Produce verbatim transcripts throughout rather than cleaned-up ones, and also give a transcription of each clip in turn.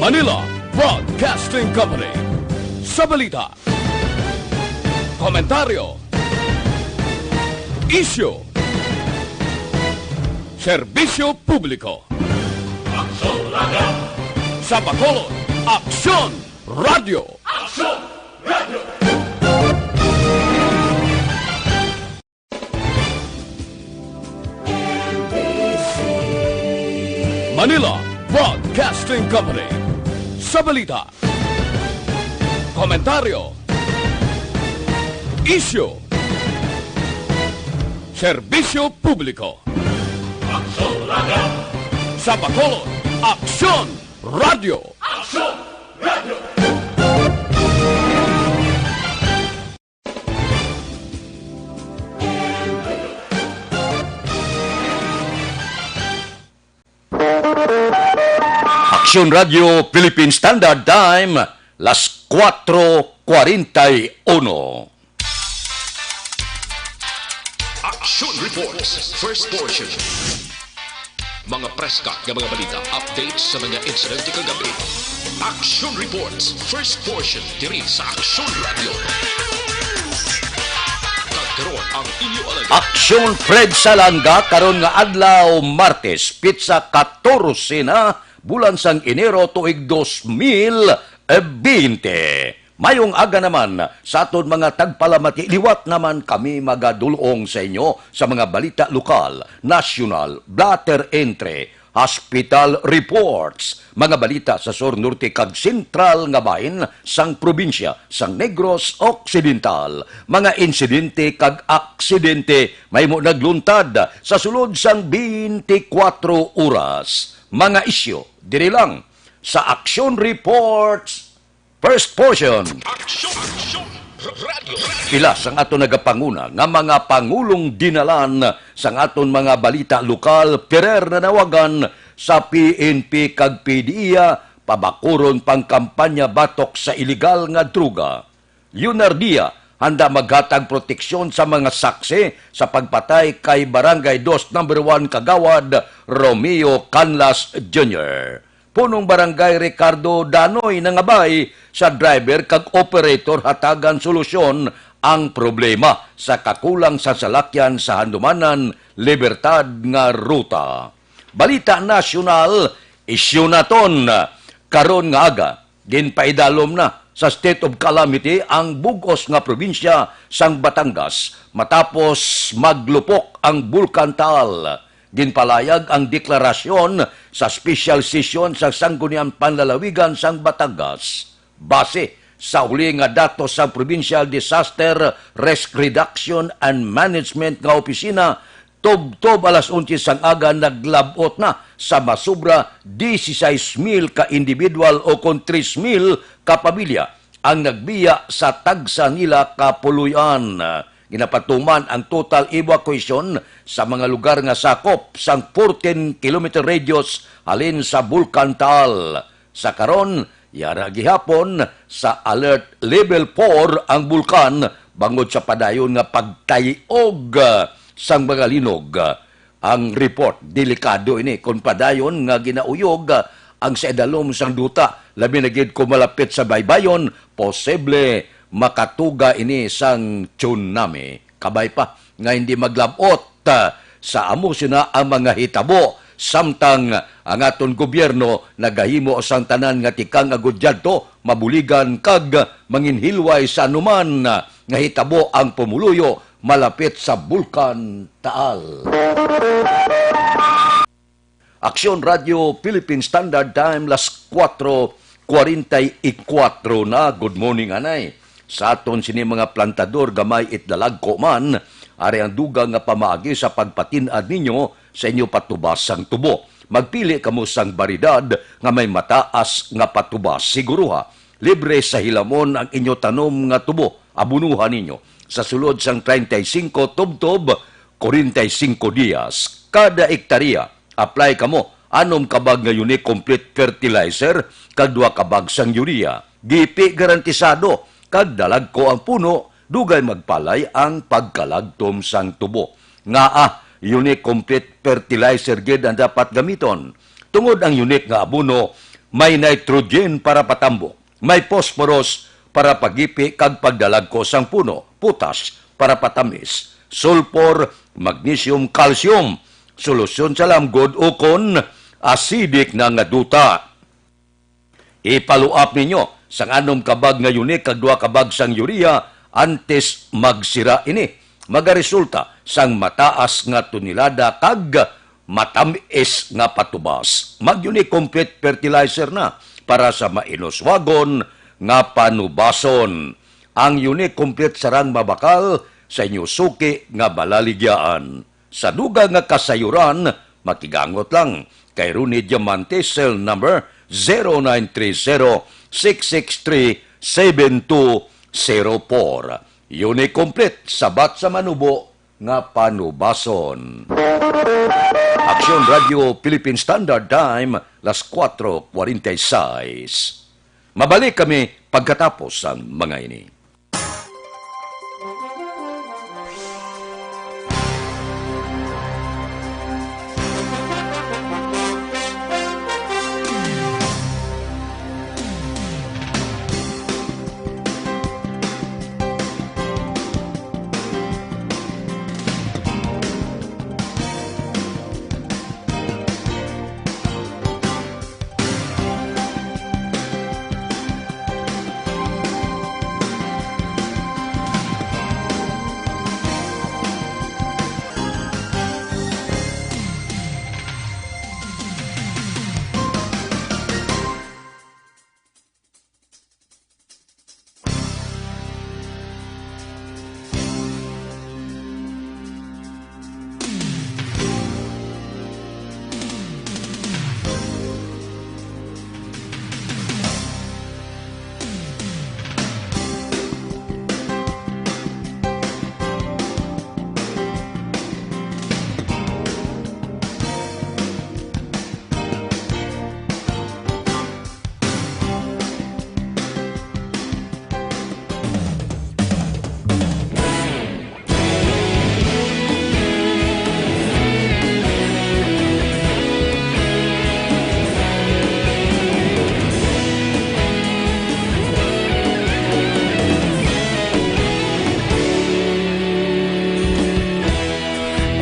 Manila Broadcasting Company. Sa balita, komentaryo, isyu, serbisyo publiko. Sa Bacolod, Aksyon Radio. Manila Broadcasting Company. Sa balita, komentaryo, isyu, serbisyo publiko. Sa Bacolod, Aksyon Radio. Aksyon Radio Philippine Standard Time, las cuatro cuarenta y uno. Action Reports, first portion. Mga preska nga mga balita, updates sa mga insidente kagabi. Action Reports, first portion, diri sa Action Radio. Kag karon ang inyo alagad. Aksyon Fred Salanga karon nga adlaw, Martes, pitsa katorse na, bulan sang Enero, tuig dos mil bente. Mayong aga naman sa aton mga tagpalamati. Liwat naman kami magadulong sa inyo sa mga balita lokal, nasyonal, blatter entry, hospital reports, mga balita sa sur, norte, kag sentral nga bahin sang probinsya sang Negros Occidental, mga insidente kag aksidente mahimo nagluntad sa sulod sang twenty-four oras, mga isyu diri lang sa Action Reports. First portion. Action, Action Radio. Pila sang aton nagapanguna nga mga pangulong dinalan sang aton mga balita lokal, Ferrer nanawagan sa P N P kag P D E A, pabakuron pang kampanya batok sa iligal nga droga. Leonardia, handa maghatag proteksyon sa mga saksi sa pagpatay kay Barangay Dos Number One Kagawad Romeo Canlas Junior. Punong Barangay Ricardo Danoy nangabay sa driver kag operator hatagan solusyon ang problema sa kakulang sa salakyan sa Handumanan, Libertad nga ruta. Balita nasyonal, isyu naton karon nga aga. Ginpaidalom na sa state of calamity ang bug-os nga probinsya sang Batangas matapos maglupok ang Bulkan Taal. Ginpalayag ang deklarasyon sa special session sa Sangguniang Panlalawigan sang Batangas. Base sa uli nga datos sang Provincial Disaster Risk Reduction and Management nga opisina, tubtob alas onse sang aga, naglab-ot na sa masubra dieciséis mil ka individual o kon tres mil ka pamilya ang nagbiya sa tagsa nila ka puloy-an. Ginapatuman ang total evacuation sa mga lugar nga sakop sang fourteen kilometer radius halin sa Bulkan Taal. Sa karon, yara gihapon sa alert level four ang bulkan bangod sa padayon nga pagtay-og, ah, sang mga linog. Ang report, delikado ini kon padayon nga ginauyog, ah, ang sa idalom sang duta, labi na gid kung malapit sa baybayon, posible makatuga ini sang tsunami. Kabay pa nga hindi maglab-ot, ah, sa amo sina ang mga hitabo, samtang ang aton gobyerno nagahimo sang tanan nga tikang agud yadto mabuligan kag manginhilway sa anuman nga hitabo ang pumuluyo malapit sa Bulkan Taal. Aksyon Radio Philippine Standard Time, las cuatro cuarenta y cuatro na. Good morning, anay. Sa aton sini mga plantador, gamay it dalagko man, ari ang dugang nga pamaagi sa pagpatin-ad ninyo sa inyo patubas sang tubo. Magpili kamo sang baridad nga may mataas nga patubas. Siguruha, libre sa hilamon ang inyo tanom nga tubo. Abunuhan ninyo sa sulod sang treinta y cinco tubtob, cuarenta y cinco dias kada ektarya. Apply kamo anom ka bag nga Unique Complete Fertilizer kag duha ka bag sang urea. Gipi garantisado kag dalagko ang puno, dugay magpalay ang pagkalagtom sang tubo. Ngaa Unique Complete Fertilizer gid ang dapat gamiton? Tungod ang Unique nga abono may nitrogen para patambok, may phosphorus para pagipi kag pagdalagko sang puno, potas para patamis, sulfur, magnesium, calcium, solusyon sa lamgod ukon acidic na nga duta. Ipaluap ninyo sang anom ka bag nga Unique kag duha ka bag sang urea antes magsira ini. Magaresulta sang mataas nga tonelada kag matam-is nga patubas. Mag-Unique Complete Fertilizer na para sa mainuswagon nga panubason. Ang Unique Complete sarang mabakal sa inyo suki nga balaligyaan. Sa dugang nga kasayuran, makigangot lang kay Ronnie Diamante, cell number zero nine three zero, six six three, seven two zero four. Unique Complete, sabat sa manubo nga panubason. Aksyon Radio Philippine Standard Time, las cuatro cuarenta y seis. Mabalik kami pagkatapos sang mga ini.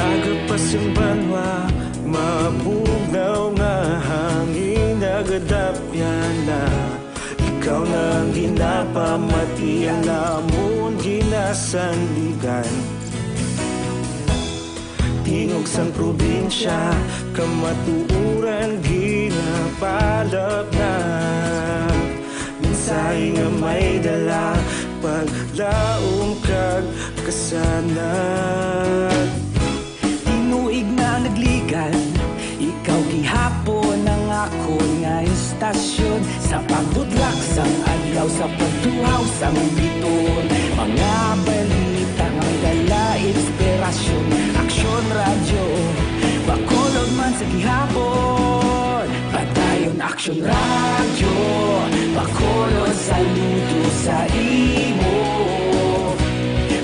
Aga pa sing banwa, mabugnaw nga hangin nagadapyan na. Ikaw na ang ginapamati, ang amon ginasandigan. Tingog sang probinsya, kamatuoran ginapalapnap. Mensahe nga may dala, paglaom kag kasanag. Tinuig na nagligan, ikaw gihapon ang akon nga istasyon. Sa pagbutlak sang adlaw, sa pagtuhaw sang biton, mga balita nga may dala inspirasyon. Aksyon Radyo, Bacolod man sa gihapon. Padayon Aksyon Radyo, Bacolod, saludo sa imo.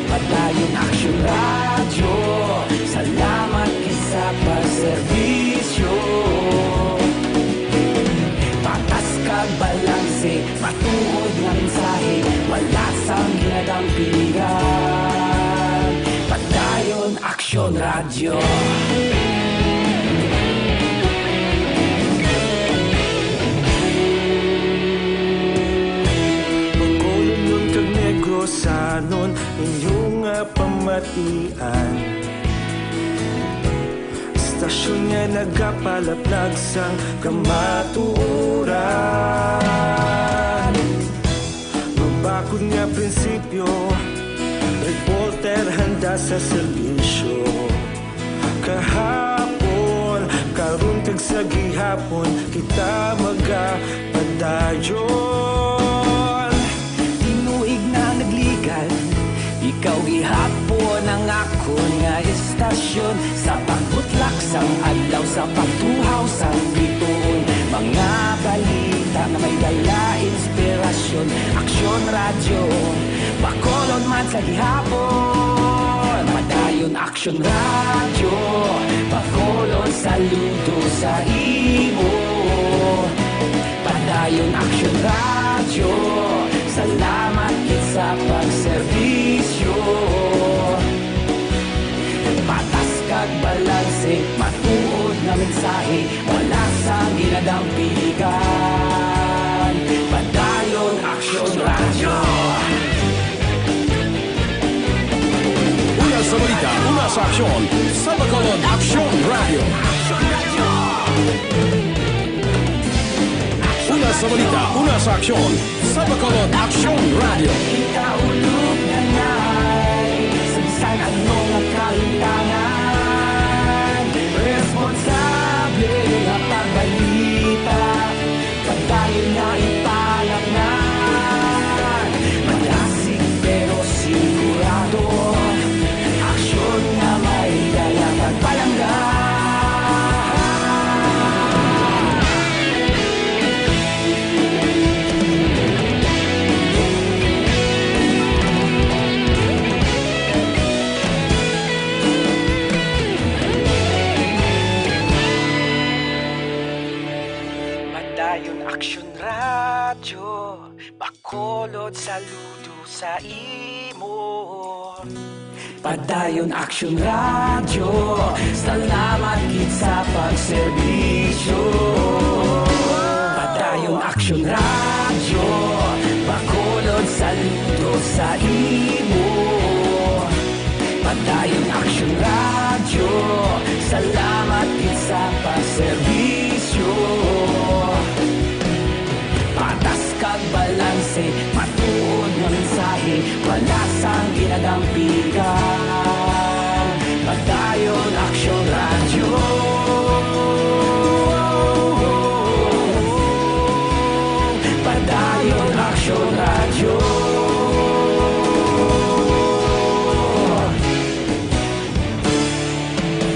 Padayon Aksyon Radyo, salamat gid sa pagserbisyo. Patas kag balanse, matuod nga mensahe, wala sang ginadampingan. Padayon Aksyon Radyo. Bacolodnon kag Negrosanon, inyo nga pamatian. Istasyon nga nagapalaplag sang kamatuoran. Mabakod nga prinsipyo, reporter handa sa serbisyo. Kahapon, karon kag sa gihapon, kita magapadayon. Tinuig na nagligan, ikaw gihapon ang akon nga istasyon. Sa pagbutlak sang adlaw, sa pagtuhaw sang biton, mga balita nga may dala inspirasyon. Aksyon Radyo, Bacolod man sa gihapon. Padayon Aksyon Radyo, Bacolod, saludo sa imo. Padayon Aksyon Radyo, salamat gid sa pagserbisyo. Patas kag balanse, matuod nga mensahe, wala sang ginadampigan. Padayon Aksyon Radyo. Una sa balita, una sa aksyon, sa Bacolod Aksyon Radyo. Una sa balita, una sa aksyon, sa Bacolod Aksyon Radyo. Kita ulog na ngay, sa bisan ano nga kalintangan, responsable nga pagbalita, padayon nga ipalaknag. Malasig pero sigurado, aksyon nga may dala kag palangga. Padayon Aksyon Radyo, Bacolod, saludo sa imo. Padayon Aksyon Radyo, salamat gid sa pagserbisyo. Padayon Aksyon Radyo, Bacolod, saludo sa imo. Padayon Aksyon Radyo, salamat gid sa pagserbisyo. Patas kag balanse, matuod nga mensahe, wala sang ginadampigan. Padayon Aksyon Radyo. Padayon Aksyon Radyo.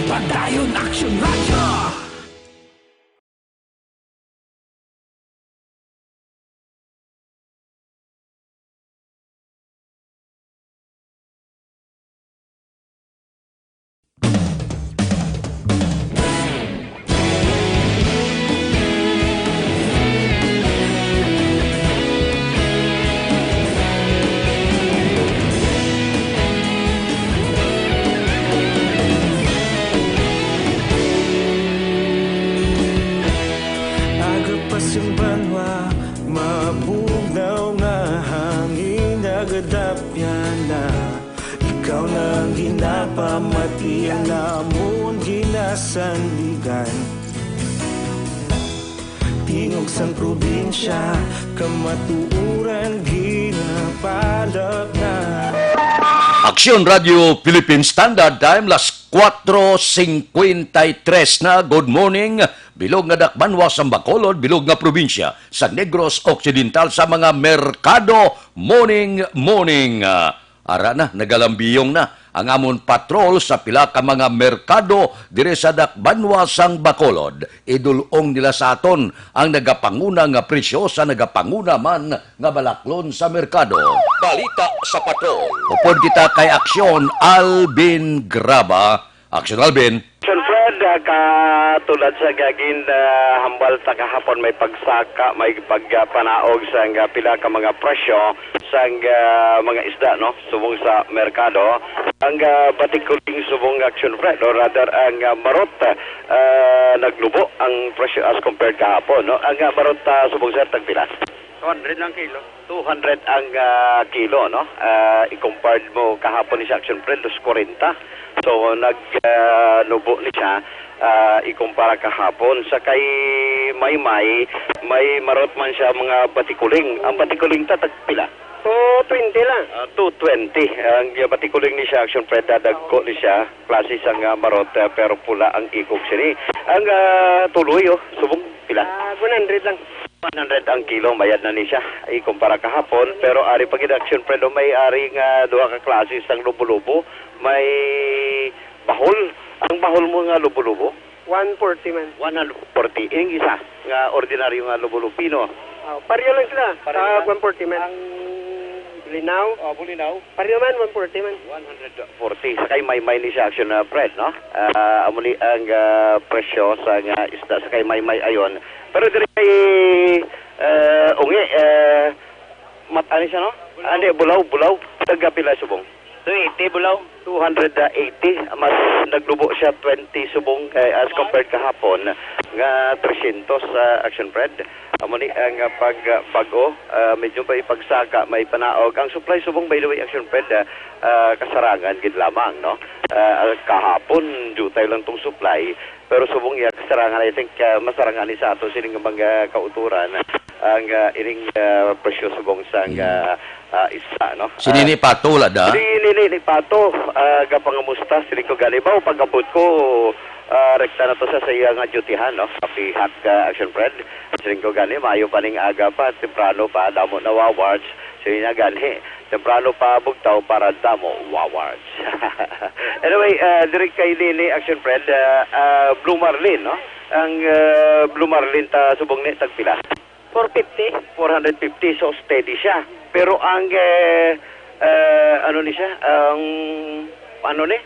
Padayon Aksyon Radyo. Agapas ang banwa, mabugnaw nga hangin, nagadapya na. Ikaw na ang ginapamati, ang amon ginasandigan. Tingog sang probinsya, kamatuoran ginapalap na. Aksyon Radio Philippine Standard Time, las cuatro cincuenta y tres na. Good morning, bilog nga dakbanwa sang Bacolod, bilog nga probinsya sang Negros Occidental, sa mga merkado. Morning, morning. Ah, ara na, nagalambiyong na ang amon patrol sa pila ka mga merkado diri sa dakbanwa sang Bacolod. Idul-ong nila sa aton ang nagapanguna nga presyo sa nagapanguna man nga balaklon sa merkado. Balita sa patrol. Upod kita kay Aksyon Alvin Graba. Aksyon Alvin. Action Fred, ah, katulad sa gagin, ah, hambal ta kahapon, may pagsaka, may pagpanaog sang, ah, pila ka mga presyo sang, ah, mga isda, no? Subong sa merkado. Ang, ah, batikuling subong, Action Fred, or rather ang, ah, marot, ah, nagnubo ang presyo as compared kahapon, no? Ang, ah, marot, ah, subong, sir, tagpila? Two hundred lang kilo. Two hundred ang, ah, kilo, no? Ah, i-compared mo kahapon ni sa Action Fred, dos kwarenta. So, nag, ah, nubo ni siya, ah, ikumpara kahapon. Sa kay Maymay, may marot man siya mga batikuling. Ang batikuling ta, tagpila? Two twenty lang. Ah, two twenty. Ang, ah, batikuling ni siya, Action Fred, ah, dagko ni siya. Klase sang, ah, marot, ah, pero pula ang ikog sini. Ang, ah, tuloy, oh, subong pila? Ah, one hundred lang. One hundred ang kilo, mayad na ni siya. Ikumpara kahapon, pero ari pa gid, Action Fred, oh, may ari nga duha ka klase sang lubo-lubo. May bahol. Ang bahol mo nga lubo-lubo? One forty man. One hundred forty. Ining isa nga ordinaryo nga lubo-lubo, pino? Ah, pareho lang sila. Pareho lang? Tag one forty man. Ang bulinaw? Oh, bulinaw. Pareho man, one forty man. One hundred forty. Sa kay Maymay ni siya, Action, ah, Fred, no? Ah, amo ni ang, ah, presyo sa nga isda sa kay Maymay ayon. Pero diri kay Eh, ungi, eh, mat-, ano siya, no? Bulaw. Ano, bulaw, bulaw. Taga pila subong? Two eighty, bulaw. Two hundred eighty. Mas naglubo siya twenty subong kay as compared kahapon nga three hundred, ah, Action Fred. Amo ni ang, ah, pag, ah, bag-o, ah, medyo may pagsaka, may panaog. Ang supply subong, by the way, Action Fred, ah, ah, kasarangan gid lamang, no? Ah, kahapon, dutay lang tong supply. Pero subong iya kasarangan, I think, ah, masarangan ni sa ato sining mga kauturan ang, ah, ining, ah, presyo subong sang, Mm. ah, ah, isda, no? Si Nini Ah, Pato, wala da? Si Nini ni Pato, ah, gapangamusta, siling ko gani ba, pag-abot ko, ah, rekta na to sa, sa iya nga dutyhan, no? Kapihak, ah, Action Fred. Siling ko gani, maayo pa ning aga pa, temprano pa, damo na wawards. Siling niya gani, temprano pa bugtaw para damo wawards. Anyway, ah, diri kay Nini, Action Fred, ah, ah, Blue Marlin, no? Ang, ah, Blue Marlin ta subong ni tagpila? Four fifty. Four hundred fifty, so steady siya. Pero ang, eh, eh, ano ni siya? Ang, ano ni?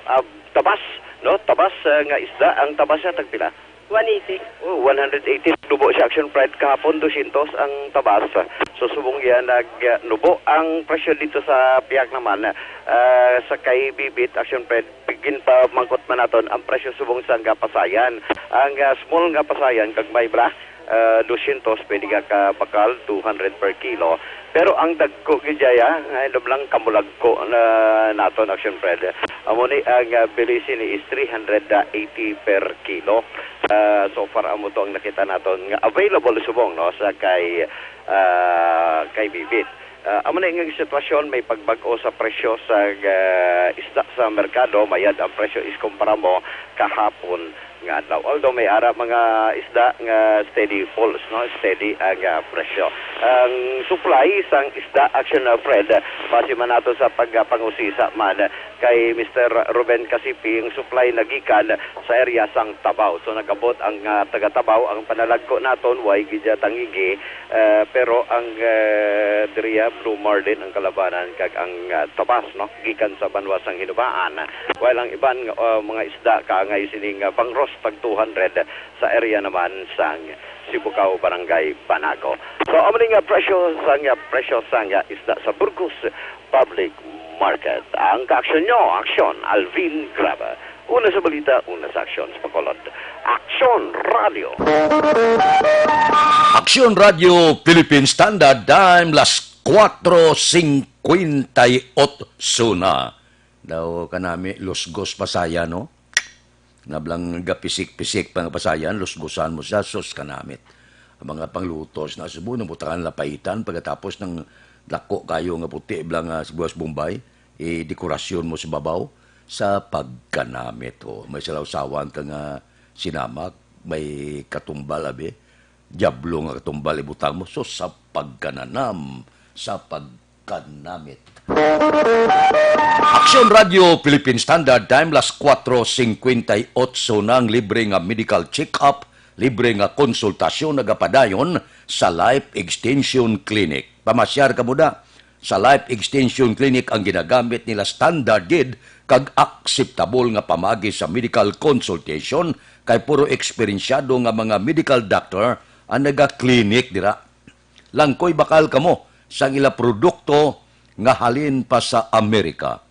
Ah, tabas, no? Tabas, eh, nga isda. Ang tabas siya, tagpila? One eighty. Oh, one hundred eighty. Nubo siya, Action Fred. Kahapon, two hundred ang tabas. So, subong yan, nag, ah, nubo ang presyo dito sa pihak naman, ah, sa kay Bibit, Action Fred. Ginpamangkot man naton ang presyo subong sang, ah, pasayan. Ang, ah, small nga pasayan, kag may bra, ah, two hundred, pwede nga ka bakal, two hundred per kilo. Pero ang dagko gid dya, ah, nga inom lang kamulagko na naton, Action Fred. Amo ni ang, ah, bili sini is three hundred eighty per kilo. Ah, so far, amo to ang nakita naton nga available subong, no, sa kay, ah, kay Bibit. Ah, amo na nga sitwasyon, may pagbag-o sa presyo sa, ah, isda sa merkado. Mayad ang presyo is kumpara mo kahapon nga adlaw. Although may ara mga isda nga steady falls, no? Steady ang, ah, presyo. Ang supply sang isda, Action, ah, Fred, base man nato sa pagpangusisa man kay Mister Ruben Kasipi, ang supply nagikan sa area sang Tabaw. So, nagabot ang, ah, taga Tabaw, ang panalagko naton, way gid siya tangigi, ah, pero ang, ah, diriya, Blue Marlin ang kalabanan, kag ang, ah, tabas, no, gikan sa banwa sang Hinubaan. While ang iban nga, ah, mga isda kaangay sining, ah, bangros, tag two hundred sa area naman sang Sibukaw, Barangay Banago. So, amo ni nga presyo sang, ah, presyo sang, ah, isda sa Burgos Public Market. Ang kaaksyon nyo, aksyon, Alvin Graba. Una sa balita, una sa aksyon sa Bacolod. Aksyon Radio. Aksyon Radio Philippine Standard Time, las cuatro cincuenta y ocho na. Daw kanami, lusgos pa saya, no? Nablang gapisik-pisik pa nga pasayan, lusgusan mo siya, sus, kanamit. Ang mga panglutos na subo, nang butangan lapaitan, pagkatapos ng dako kayo nga puti, blang, ah, sibuyas Bombay, i-dekorasyon mo sa babaw, sa pagkanamit, oh. May salawsawan ka nga sinamak, may katumbal, abi. Diablo nga katumbal ibutang mo, sus, sa pagkananam, sa pagkanamit. Aksyon Radio Philippine Standard Time, las cuatro cincuenta y ocho na. Ang libre nga medical check-up, libre nga konsultasyon nagapadayon sa Life Extension Clinic. Pamasyar ka mo da. Sa Life Extension Clinic ang ginagamit nila standard gid kag akseptable nga pamagi sa medical consultation, kay puro eksperensyado nga mga medical doctor ang naga-clinic dira. Langkoy bakal kamo sang ila produkto nga halin pa sa Amerika.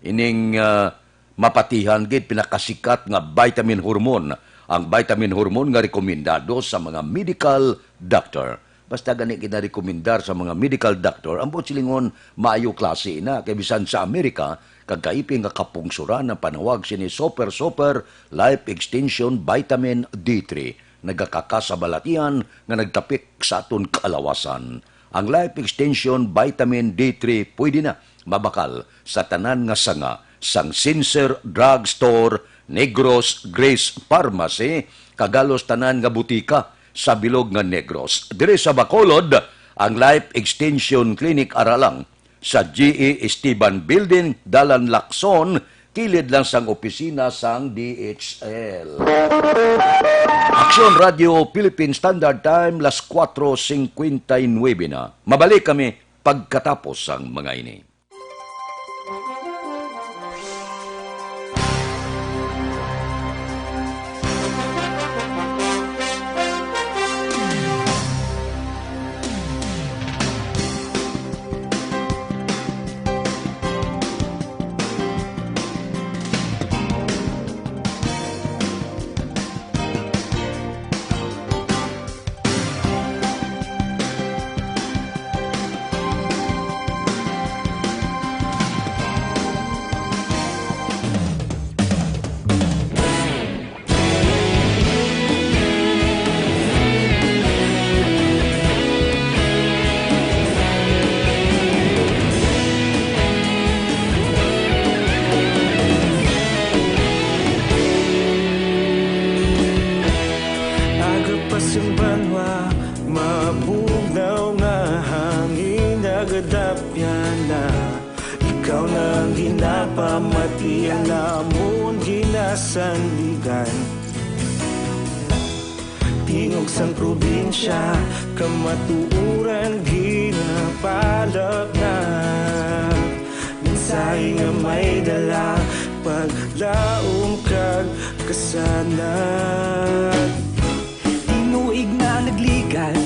Ining, ah, mapatihan gid pinakasikat nga vitamin hormone, ang vitamin hormone nga rekomendado sa mga medical doctor. Basta gani ginarekomendar sa mga medical doctor, ang buot silingon, maayo klase na. Kay bisan sa Amerika, kag kaipi nga kapungsuran ang panawag sini Super Super Life Extension Vitamin D three. Nagakaka sa balatian nga nagtapik sa aton kaalawasan. Ang Life Extension Vitamin D three pwede na mabakal sa tanan nga sanga sang Sincere Drug Store, Negros Grace Pharmacy, kag halos tanan nga butika sa bilog nga Negros. Diri sa Bacolod, ang Life Extension Clinic ara lang sa G E Esteban Building, Dalan Lacson, kilid lang sang opisina sang D H L. Aksyon Radio Philippine Standard Time, las cuatro cincuenta y nueve na. Mabalik kami pagkatapos sang mga ini. sanligan. Tingog sang probinsya, kamatuoran ginapalapnag. Mensahe nga may dala, paglaom kag kasanag. Tinuig na nagligan,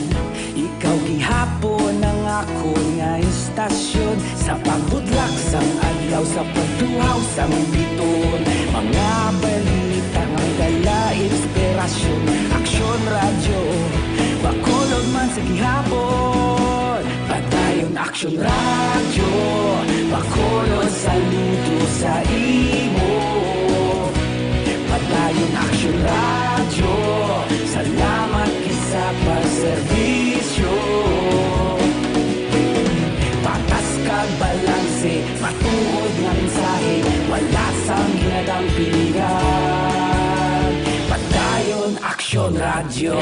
ikaw gihapon ang akon nga istasyon. Sa pagbutlak sang adlaw, sa pagtuhaw sang bituon, mga balita nga may dala inspirasyon. Aksyon Radyo, Bacolod man sa gihapon. Padayon Aksyon Radyo, Bacolod, saludo sa imo. Padayon Aksyon Radyo, salamat kay sa pagserbisyo. Patas kag balanse, matuod nga mensahe, wala sang ginadampigan. Padayon Aksyon Radyo.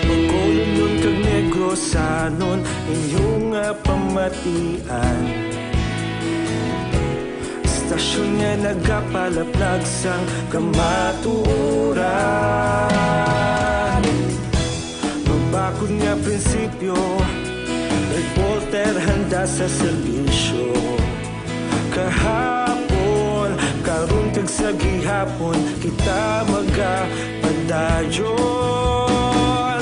Bacolodnon kag Negrosanon, inyo nga pamatian. Istasyon nga nagapalaplag sang kamatuoran. Mabakod nga prinsipyo, reporter handa sa serbisyo. Kahapon, karon kag sa gihapon, kita magapadayon.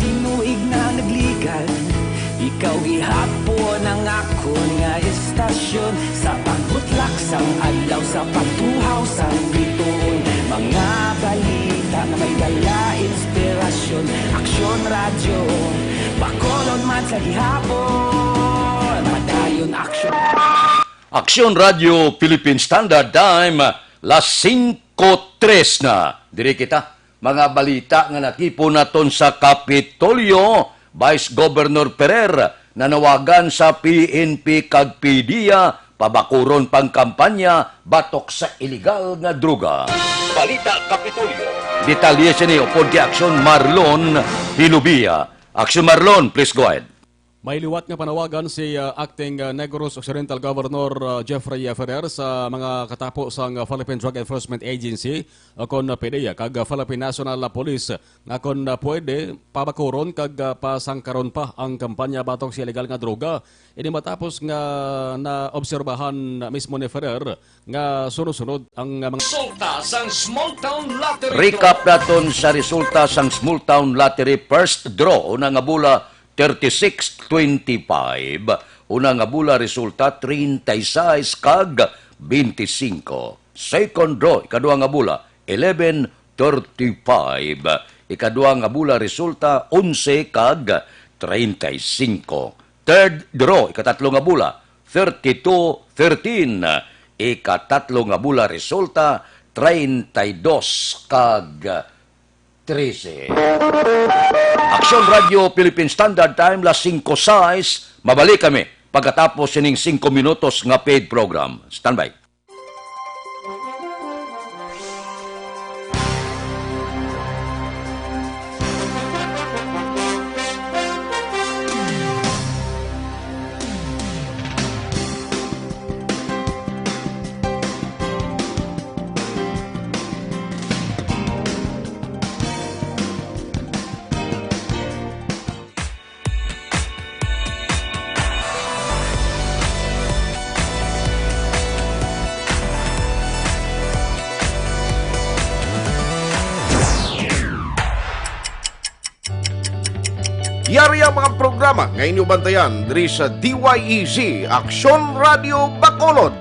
Tinuig na nagligan, ikaw gihapon ang akon nga istasyon. Sa pagbutlak sang adlaw, sa pagtuhaw sang bituon, mga balita nga may dala inspirasyon. Aksyon Radyo, Bacolod man sa gihapon. Padayon Aksyon. Aksyon Radyo Philippine Standard Time, las singko tres na. Diri kita, mga balita nga natipon naton sa Kapitolyo. Vice Governor Ferrer nanawagan sa P N P kag P D E A pabakuron pang kampanya batok sa iligal nga droga. Balita Kapitolyo. Detalye sini upod kay Aksyon Marlon Hilubia. Aksyon Marlon, please go ahead. May liwat nga panawagan si, ah, Acting, ah, Negros Occidental Governor, ah, Jeffrey, ah, Ferrer sa mga katapo sang, ah, Philippine Drug Enforcement Agency, o kon, ah, P D E A, kag, ah, Philippine National, ah, Police nga kon, ah, pwede, pabakuron kag, ah, pasangkaron pa ang kampanya batok sa iligal nga droga. Ini matapos nga naobserbahan mismo ni Ferrer nga sunod-sunod ang, ah, mga resulta sang Small Town Lottery. Recap naton sa resulta sang Small Town Lottery first draw, una nga bola, thirty-six twenty-five. Una nga bola resulta treinta y seis kag veinticinco. Second draw, ikadua nga bola, eleven thirty-five. Ikadua nga bola resulta onse kag treinta y cinco. Third draw, ikatatlo nga bola, thirty-two thirteen. Ikatatlo nga bola resulta treinta y dos kag trese. Aksyon Radyo Philippine Standard Time, las singko sais. Mabalik kami pagkatapos sining singko minutos nga paid program. Standby. Yari ang mga programa nga inyo bantayan diri sa D Y E Z, Aksyon Radio Bacolod.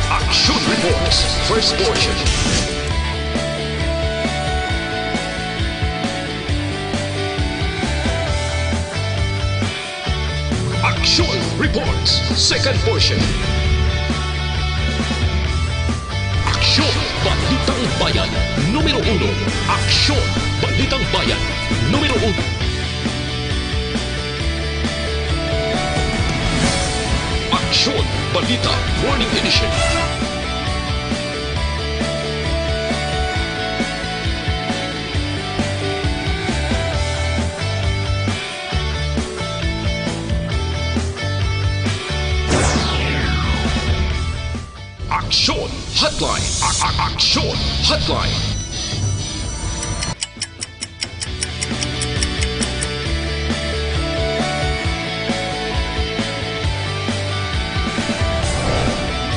Action Reports, first portion. Action Reports, second portion. Aksyon, Balitang Bayan, numero uno. Aksyon, Balitang Bayan, numero uno. Aksyon, Aksyon! Balita Morning Edition. Aksyon! Headline! A- a- Aksyon! Headline!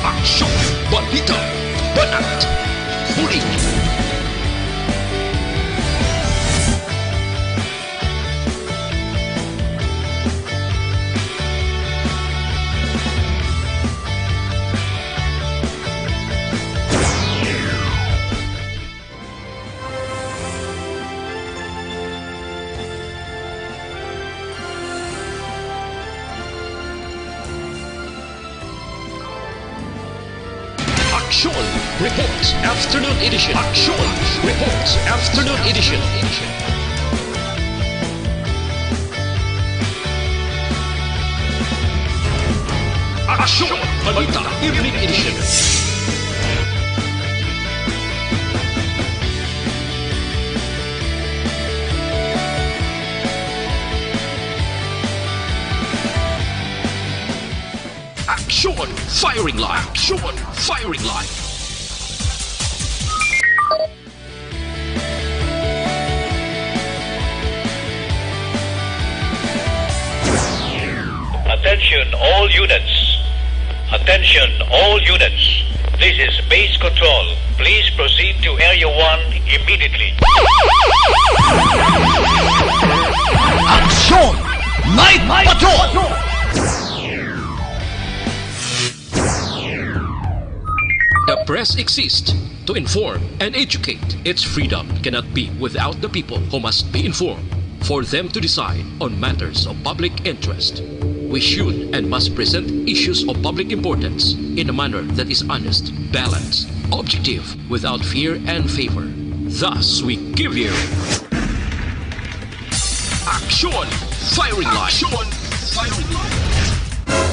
Aksyon! Balita! Banat! Huli! Aksyon Reports Afternoon Edition. Aksyon Reports Afternoon Edition. Aksyon Balita Evening Edition. Aksyon! Firing line! Aksyon! Firing line! Attention all units. Attention all units. This is base control. Please proceed to Area one immediately. Aksyon! Night Patrol! The press exists to inform and educate. Its freedom cannot be without the people who must be informed, for them to decide on matters of public interest. We should and must present issues of public importance in a manner that is honest, balanced, objective, without fear and favor. Thus, we give you Aksyon! Firing line! Aksyon! Firing line!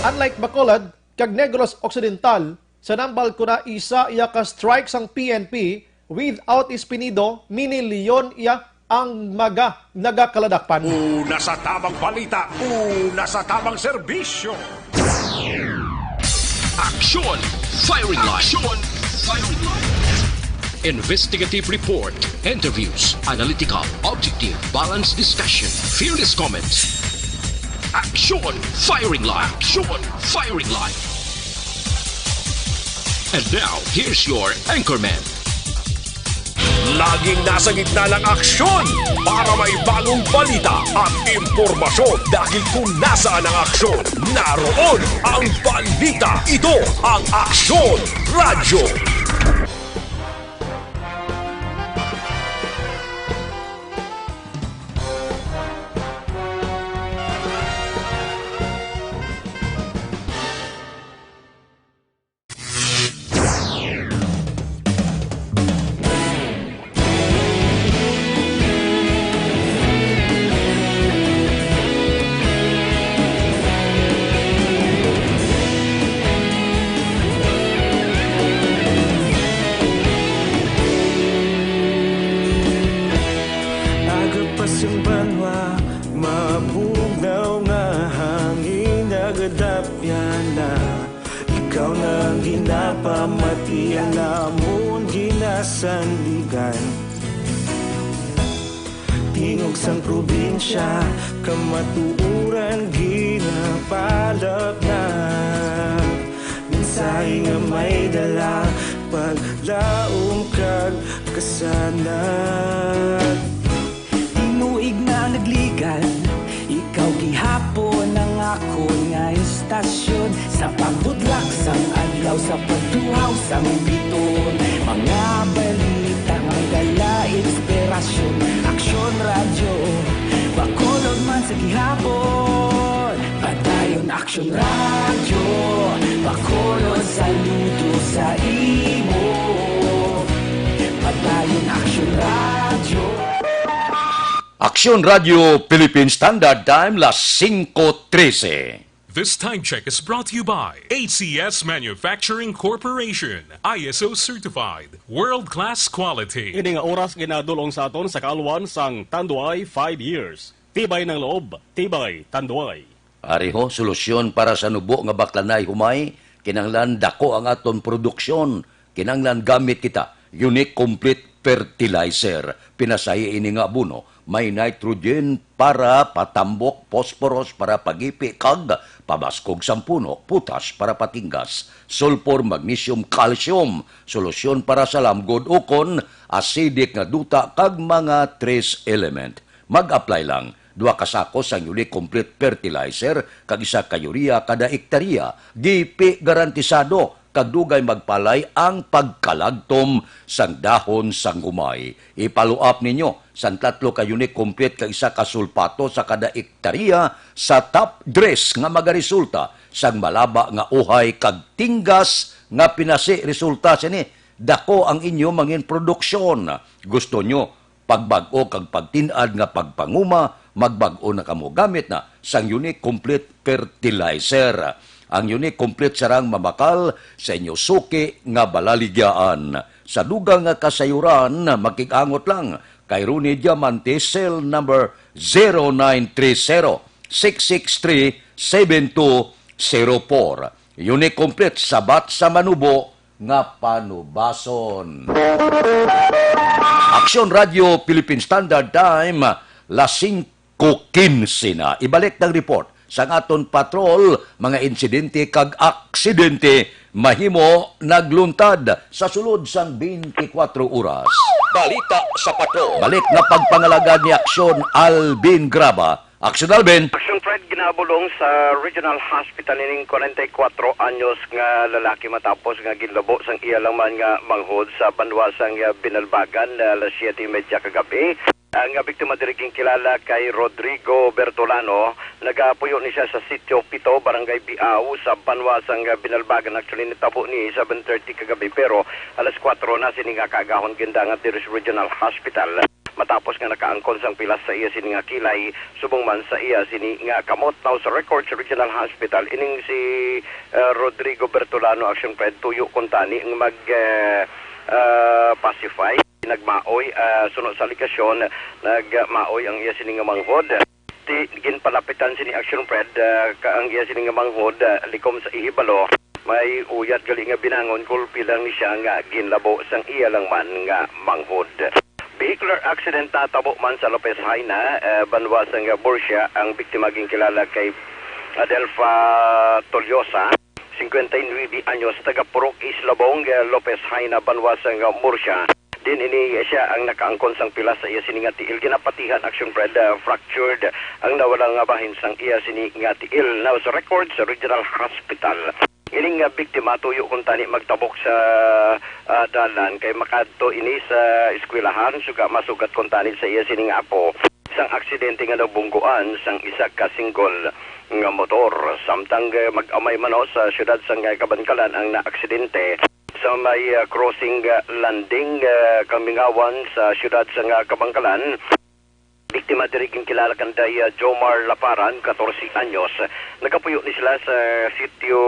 Unlike Bacolod kag Negros Occidental, sa Nambal Kuna isa iya ka strike sang P N P, without Espinido, Mini Leon iya ang mga nagakaladakpan. Una sa tamang balita, una sa tamang serbisyo. Aksyon! Firing line! Aksyon! Firing line! Investigative report, interviews, analytical, objective, balanced discussion, fearless comments. Aksyon! Firing line! Aksyon! Firing line! And now, here's your anchorman. Laging nasa gitna ng aksyon para may bagong balita at impormasyon. Dahil kung nasaan ang aksyon, naroon ang balita. Ito ang Aksyon Radyo. Aga pa sing banwa, mabugnaw nga hangin, nagadapyan na. Ikaw na ang ginapamatian namon, ginasandigan. Tingog sang probinsya, kamatuoran ginapalapnag. Mensahe nga may dala, paglaom kag kasanag. Tinuig na nagligan, ikaw gihapon ang akon nga istasyon. Sa pagbudlak sang adlaw, sa pagtuhaw sang biton, mga balita nga may dala inspirasyon. Aksyon Radyo, Bacolod man sa gihapon. Padayon Aksyon Radyo, Bacolod, saludo sa imo. Padayon Aksyon Radyo. Aksyon Radyo Philippine Standard Time, las singko trese. This time check is brought to you by A C S Manufacturing Corporation, I S O certified, world-class quality. Ini nga oras ginadulong sa aton sa kaalwan sang Tanduay five years. Tibay ng loob, tibay Tanduay. Ari ho, solusyon para sa nubo nga baklanay humay, kinahanglan dako ang aton produksyon, kinahanglan gamit kita. Unique Complete Fertilizer, pinasahi ini nga abono, may nitrogen para patambok, phosphorus para pagipi, kag pabaskog sang puno, potas para patinggas, sulfur, magnesium, calcium, solusyon para sa lamgod ukon acidic nga duta, kag mga trace element. Mag-apply lang. Duha ka sako sang Unique Complete Fertilizer kag isa ka urea kada ektarya. Gipi garantisado kag dugay magpalay ang pagkalagtom sang dahon sang humay. I-follow up ninyo sang tatlo ka Unique Complete kag isa ka sulfato sa kada ektarya sa top dress nga magaresulta sang malaba nga uhay kag tinggas nga pinasi. Resulta sini, dako ang inyo mangin produksyon. Gusto nyo pagbag-o kag pagtin-ad nga pagpanguma, magbag-o na kamo gamit na sang Unique Complete Fertilizer. Ang Unique Complete sarang mamakal sa inyo suki nga balaligyaan. Sa dugang nga kasayuran, makig-angot lang kay Ronnie Diamante, cell number zero nine three zero, six six three, seven two zero four. Unique Complete, sabat sa manubo nga panubason. Aksyon Radio Philippine Standard Time, las singko quince na. Ibalik ang report sang aton patrol, mga insidente kag aksidente mahimo nagluntad sa sulod sang twenty-four oras. Balita sa patrol. Balik nga pagpangalagad ni Aksyon Alvin Graba. Aksyon Alvin. Action Fred, ginabulong sa Regional Hospital ining forty-four anyos nga lalaki matapos nga ginlabo sang iya lang man nga manghod sa banwa sang, ah, Binalbagan, ah, alas siyete y media kagabi. Ang, ah, biktima diri ginkilala kay Rodrigo Bertolano. Nagapuyo ni siya sa Sitio Pito, Barangay Biao, sa banwa sang, ah, Binalbagan. Actually, nitabo ni seven thirty kagabi, pero alas kuwatro na sini nga kaagahon gindangat diri sa Regional Hospital. Matapos nga nakaangkon sang pilas sa iya sini nga kilay, subong man sa iya sini nga kamot. Now, sa record sa Regional Hospital, ining si, ah, Rodrigo Bertolano, Action Fred, tuyo kuntani nga mag, ah, ah, pacify. Nagmaoy, ah, suno sa alegasyon, nagmaoy ang iya sini nga manghod. Ti, ginpalapitan sini Action Fred, ah, ka ang iya sini nga manghod, ah, likom sa ihibalo. May uyat gali nga binangon, gulpi lang ni siya nga ginlabo sang iya lang man nga manghod. Vehicular accident natabo man sa Lopez Jaena, eh, banwa sang Murcia. Ang biktima ginkilala kay Adelfa Toliosa, cincuenta y nueve anyos, taga Purok Islabong, eh, Lopez Jaena, banwa sang Murcia. Din ini siya ang nakaangkon sang pilas sa iya sini nga tiil. Ginapatihan, Action Fred, ah, fractured ang nawala nga bahin sang iya sini nga tiil. Now, sa record sa Regional Hospital, ining, ah, biktima tuyo kuntani magtabok sa, ah, dalan kay makadto ini sa eskwelahan, suga masugat kuntani sa iya sini nga apo sang aksidente nga nabungguan sang isa ka single nga motor. Samtang, ah, mag-amay man, no, sa siyudad sang, ah, Kabankalan ang naaksidente sa may, ah, crossing, ah, landing, ah, Kamingawan sa siyudad sang, ah, Kabankalan. Biktima diri ginkilala kanday, ah, Jomar Laparan, catorce anyos. Nagapuyo ni sila sa sitio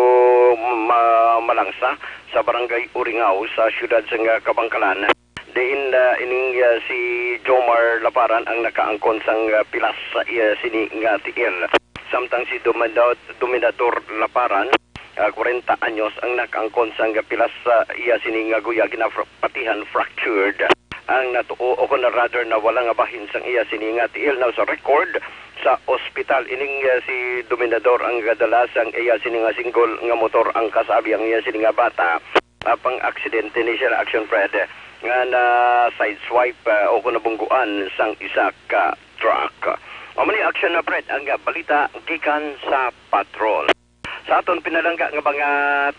Ma-, Malangsa sa barangay Uringao sa siyudad sang, ah, Kabankalan. Diin, ah, ining, ah, si Jomar Laparan ang nakaangkon sang, ah, pilas sa iya sini nga tiil. Samtang si Domina-, Dominador Laparan, ah, kwarenta anyos, ang nakaangkon sang pilas sa iya sini nga guya, ginapatihan fractured ang natuo, o kon rather nawala nga bahin sang iya sini nga tiil. Now, sa record sa ospital, ining, ah, si Dominador ang gadala sang iya sini nga single nga motor, ang kasabi ang iya sini nga bata. Ah, pang-aksidente ni siya, Action Fred, nga na-sideswipe, ah, o kon nabungguan sang isa ka truck. Amo ni, Action na, Fred, ang, ah, balita gikan sa patrol. Sa aton pinalangga nga mga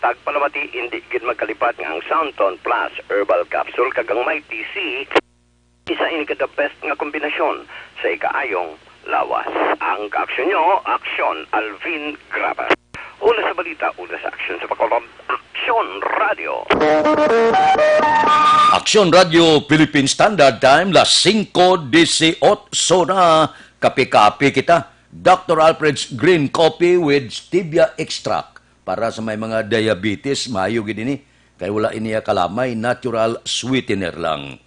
tagpalamati, indi gid magkalipat nga ang Santon Plus Herbal Capsule kag ang Mighty C, isa ini ka the best nga kombinasyon sa ikaayong lawas. Ang kaaksyon nyo, Aksyon Alvin Graba. Una sa balita, una sa aksyon sa Bacolod, Aksyon Radio. Aksyon Radio Philippine Standard Time, las singko dieciocho na, kape-kape kita. Doctor Alfred's Green Coffee with Stevia Extract. Para sa may mga diabetes, maayo gid ini. Kay wala iniya kalamay, natural sweetener lang.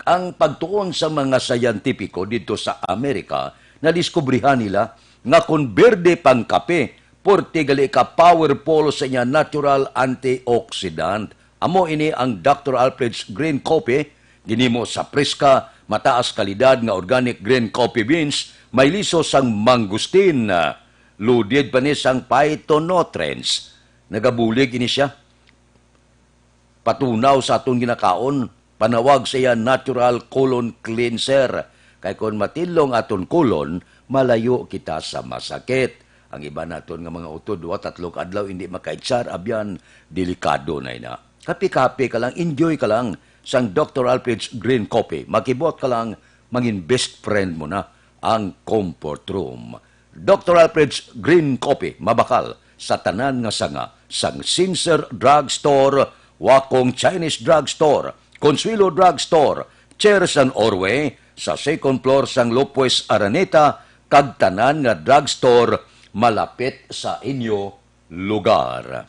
Ang pagtuon sa mga siyentipiko didto sa Amerika, nadiskubrihan nila nga kon berde pang kape, porte gali ka powerful sa iya natural antioxidant. Amo ini ang Doctor Alfred's Green Coffee, ginimo sa preska, mataas kalidad nga organic green coffee beans, may liso sang mangosteen. Loaded pa ni sang phytonutrients. Nagabulig ini siya. Patunaw sa aton ginakaon, panawag sa iya natural colon cleanser. Kay kon matinlo ang aton colon, malayo kita sa masakit. Ang iba naton nga mga utod, duha, tatlo ka adlaw hindi makaitsar, abyan, delikado na ina. Kape-kape ka lang, enjoy ka lang sang Doctor Alfred's Green Coffee. Makibot ka lang, mangin best friend mo na ang Comfort Room. Doctor Alfred's Green Coffee, mabakal sa tanan nga sanga, sang Sincere Drug Store, Wakong Chinese Drug Store, Consuelo Drug Store, Cherry San Orway, sa second floor sang Lopez Araneta, kag tanan nga drug store malapit sa inyo lugar.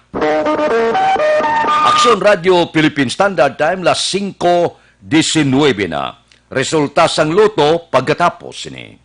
Aksyon Radio Philippine Standard Time, las singko disinuybe na. Resulta sang Lotto pagkatapos sini.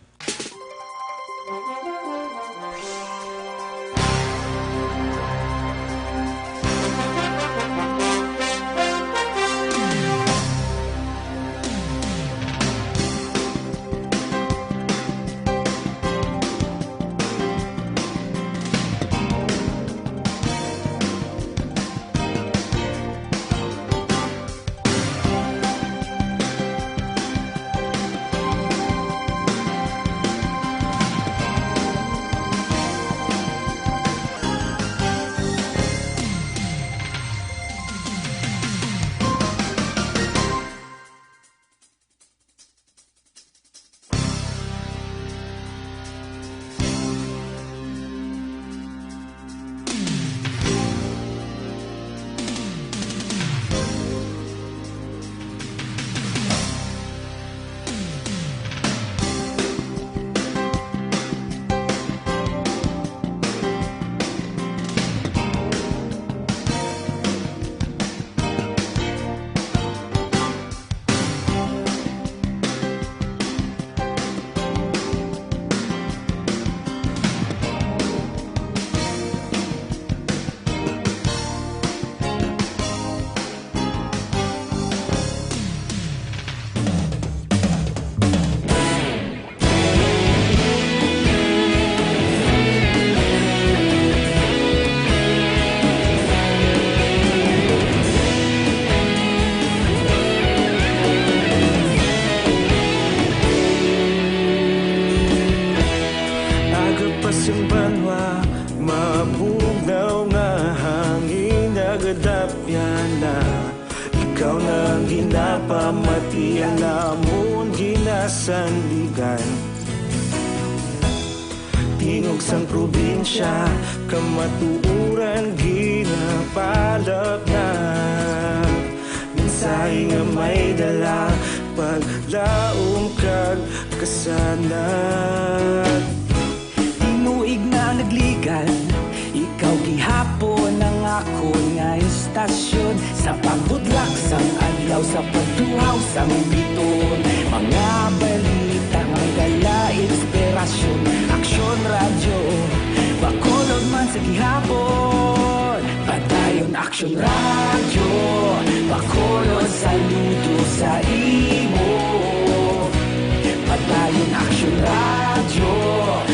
Aga pa sing banwa, mabugnaw nga hangin nagadapyan na. Ikaw na ang ginapamatian namon ginasandigan. Tingog sang probinsya, kamatuoran ginapalapnat. Mensahe nga may dala, paglaom kag kasanag. Tinuig na nagligan, ikaw gihapon ang akon nga istasyon. Sa pagbudlak sang adlaw, sa pagtuhaw sang biton, mga balita nga may dala inspirasyon. Aksyon Radyo, Bacolod man sa gihapon. Padayon Aksyon Radyo, Bacolod, saludo sa imo. Padayon Aksyon Radyo,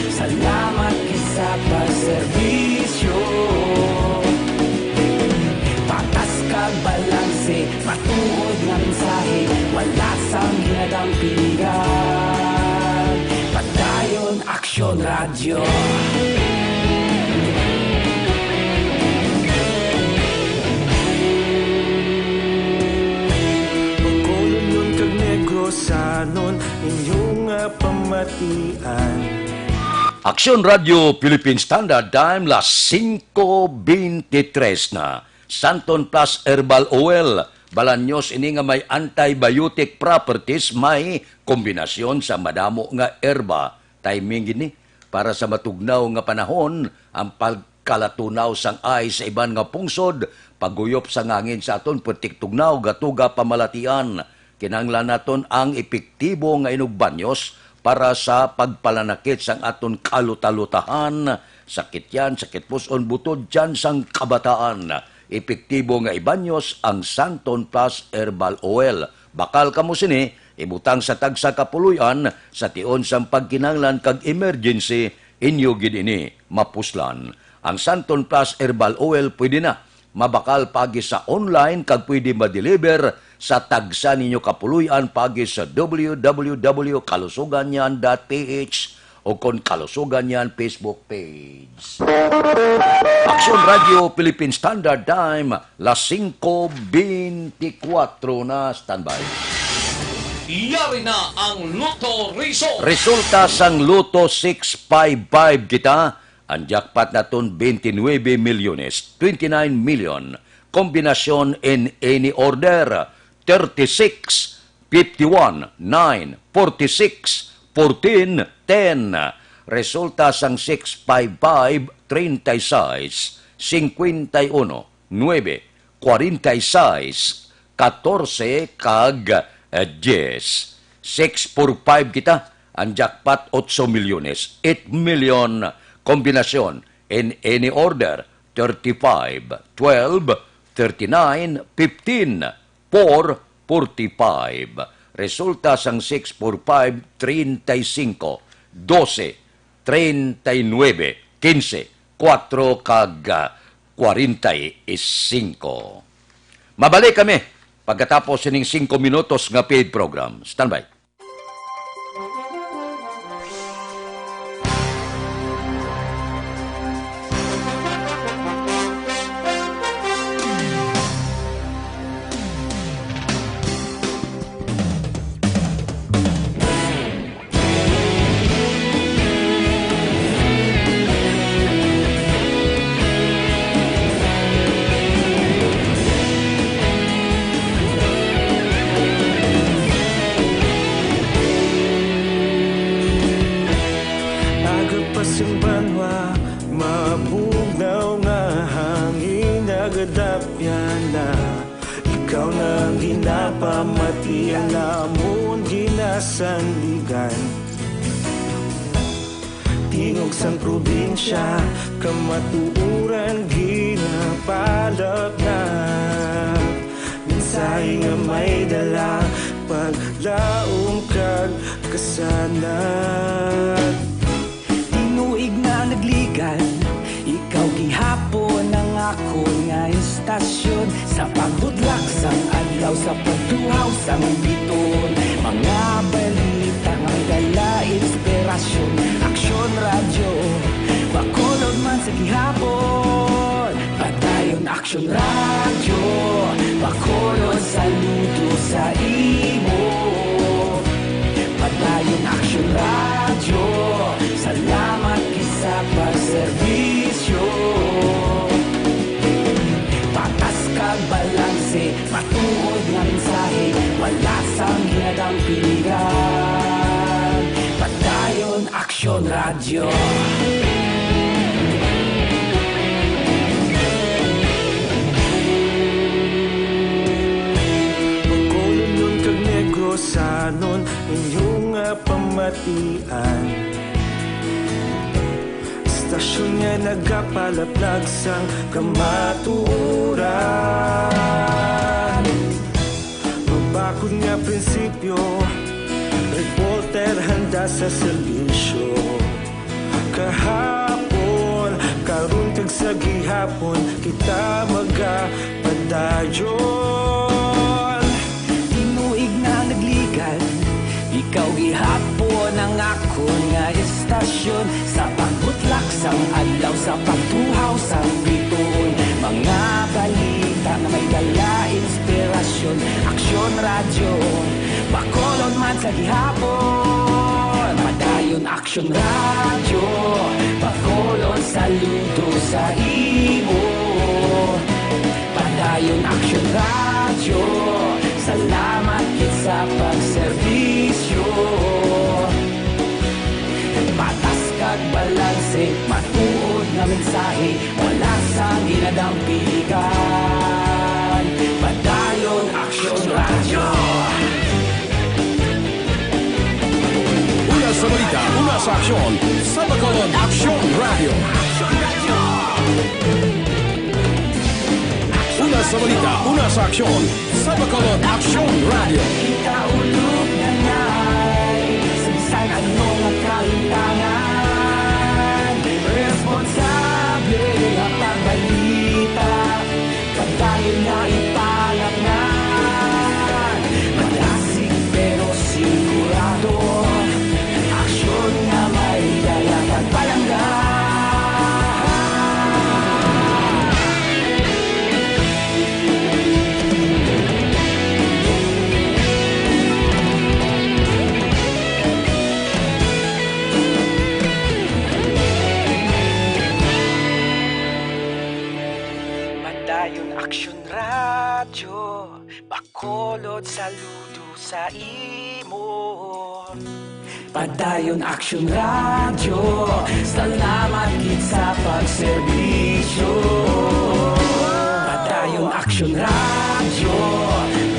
salamat gid sa pagserbisyo. Patas kag balanse, matuod nga mensahe, wala sang ginadampingan. Padayon Aksyon Radyo. Bacolodnon kag Negrosanon, inyo nga pamatian. Aksyon Radio Philippine Standard Time, las singko beintitres na. Santon Plus Herbal Oil, balan news ini nga may antibiotic properties, may kombinasyon sa madamo nga herba. Timing gid ni. Para sa matugnaw nga panahon, ang pagkalatunaw sang ice sa iban nga pungsod, paguyop sang hangin sa aton putik tugnaw, gatuga pamalatian. Kinahanglan naton ang epektibo nga inugbanyos para sa pagpalanakit sang aton kalutalutahan, sakit yan, sakit puson, butod dyan sang kabataan. Epektibo nga ibanyos ang Santon Plus Herbal Oil. Bakal kamo sini, ibutang sa tagsa ka puloy-an sa tion sang pagkinahanglan kag emergency, inyo gid ini mapuslan. Ang Santon Plus Herbal Oil pwede na mabakal paagi sa online kag pwede ma-deliver sa tagsa ninyo kapuloy-an paagi sa w w w kalusuganyan dot p h o kon Kalusugan Yan Facebook page. Aksyon Radio Philippine Standard Time, las singko beintikwatro na. Standby. Yari na ang Lotto Result. Resulta sang Lotto six five five kita, ang jackpot naton twenty-nine milyones, twenty-nine million. Kombinasyon in any order, thirty-six, fifty-one, nine, forty-six, fourteen, ten. Resulta sang six five five, treinta y seis, cincuenta y uno, nuebe, cuarenta y seis, catorce, kag, eh, diez. Six four five kita, ang jackpot, ocho milyones, eight million, kombinasyon, in any order, thirty-five, twelve, thirty-nine, fifteen, four forty-five. Resulta sang six four five, treinta y cinco, doce, treinta y nuebe, quince, cuatro, kag, ah, cuarenta y cinco. Mabalik kami pagkatapos sining singko minutos nga paid program. Standby. Aga pa sing banwa, mabugnaw nga hangin, nagadapyan na. Ikaw na ang ginapamati, alamon ginasandigan. Tingog sang probinsya, kamatuoran ginapalapnag. Mensahe nga may dala, paglaom kag kasanag. Tinuig na nagligad, ikaw gihapon ang akon nga istasyon. Sa pagbudlak sang adlaw, sa pagtuhaw sang bituon, mga balita nga may dala inspirasyon. Aksyon Radyo, Bacolod man sa gihapon. Padayon Aksyon Radyo, Bacolod, saludo sa imo. Padayon Aksyon Radyo, salamat gid sa pagserbisyo. Patas kag balanse, matuod nga mensahe, wala sang ginadampingan. Padayon Aksyon Radyo. Bacolodnon kag Negrosanon, inyo nga pamatian. Istasyon nga nagapalaplag sang kamatuoran. Mabakod nga prinsipyo, reporter handa sa serbisyo. Kahapon, karon, kag sa gihapon, kita magapadayon. Tinuig na nagligad, ikaw gihapon ang akon nga istasyon. Sa pagbutlak sang adlaw, sa pagtuhaw sang bituon, mga balita nga may dala inspirasyon. Aksyon Radyo, Bacolod man sa gihapon. Padayon Aksyon Radyo, Bacolod, saludo sa imo. Padayon Aksyon Radyo, salamat gid sa pagserbisyo. Patas kag mensahe, wala sang ginadampigan. Padayon Aksyon Radyo. Una sa balita, una sa aksyon, sa Bacolod Aksyon Radyo. Una sa balita, una sa aksyon, sa Bacolod Aksyon Radyo. Ikaulog na ngay, sa bisan ano nga kahintangan, responsable nga pagbalita, padayon nga ipalangnan. Madasig pero sigurado, aksyon nga may dala kag palangga. Padayon Aksyon Radyo, Bacolod, saludo sa imo. Padayon Aksyon Radyo, salamat gid sa pagserbisyo. Padayon Aksyon Radyo,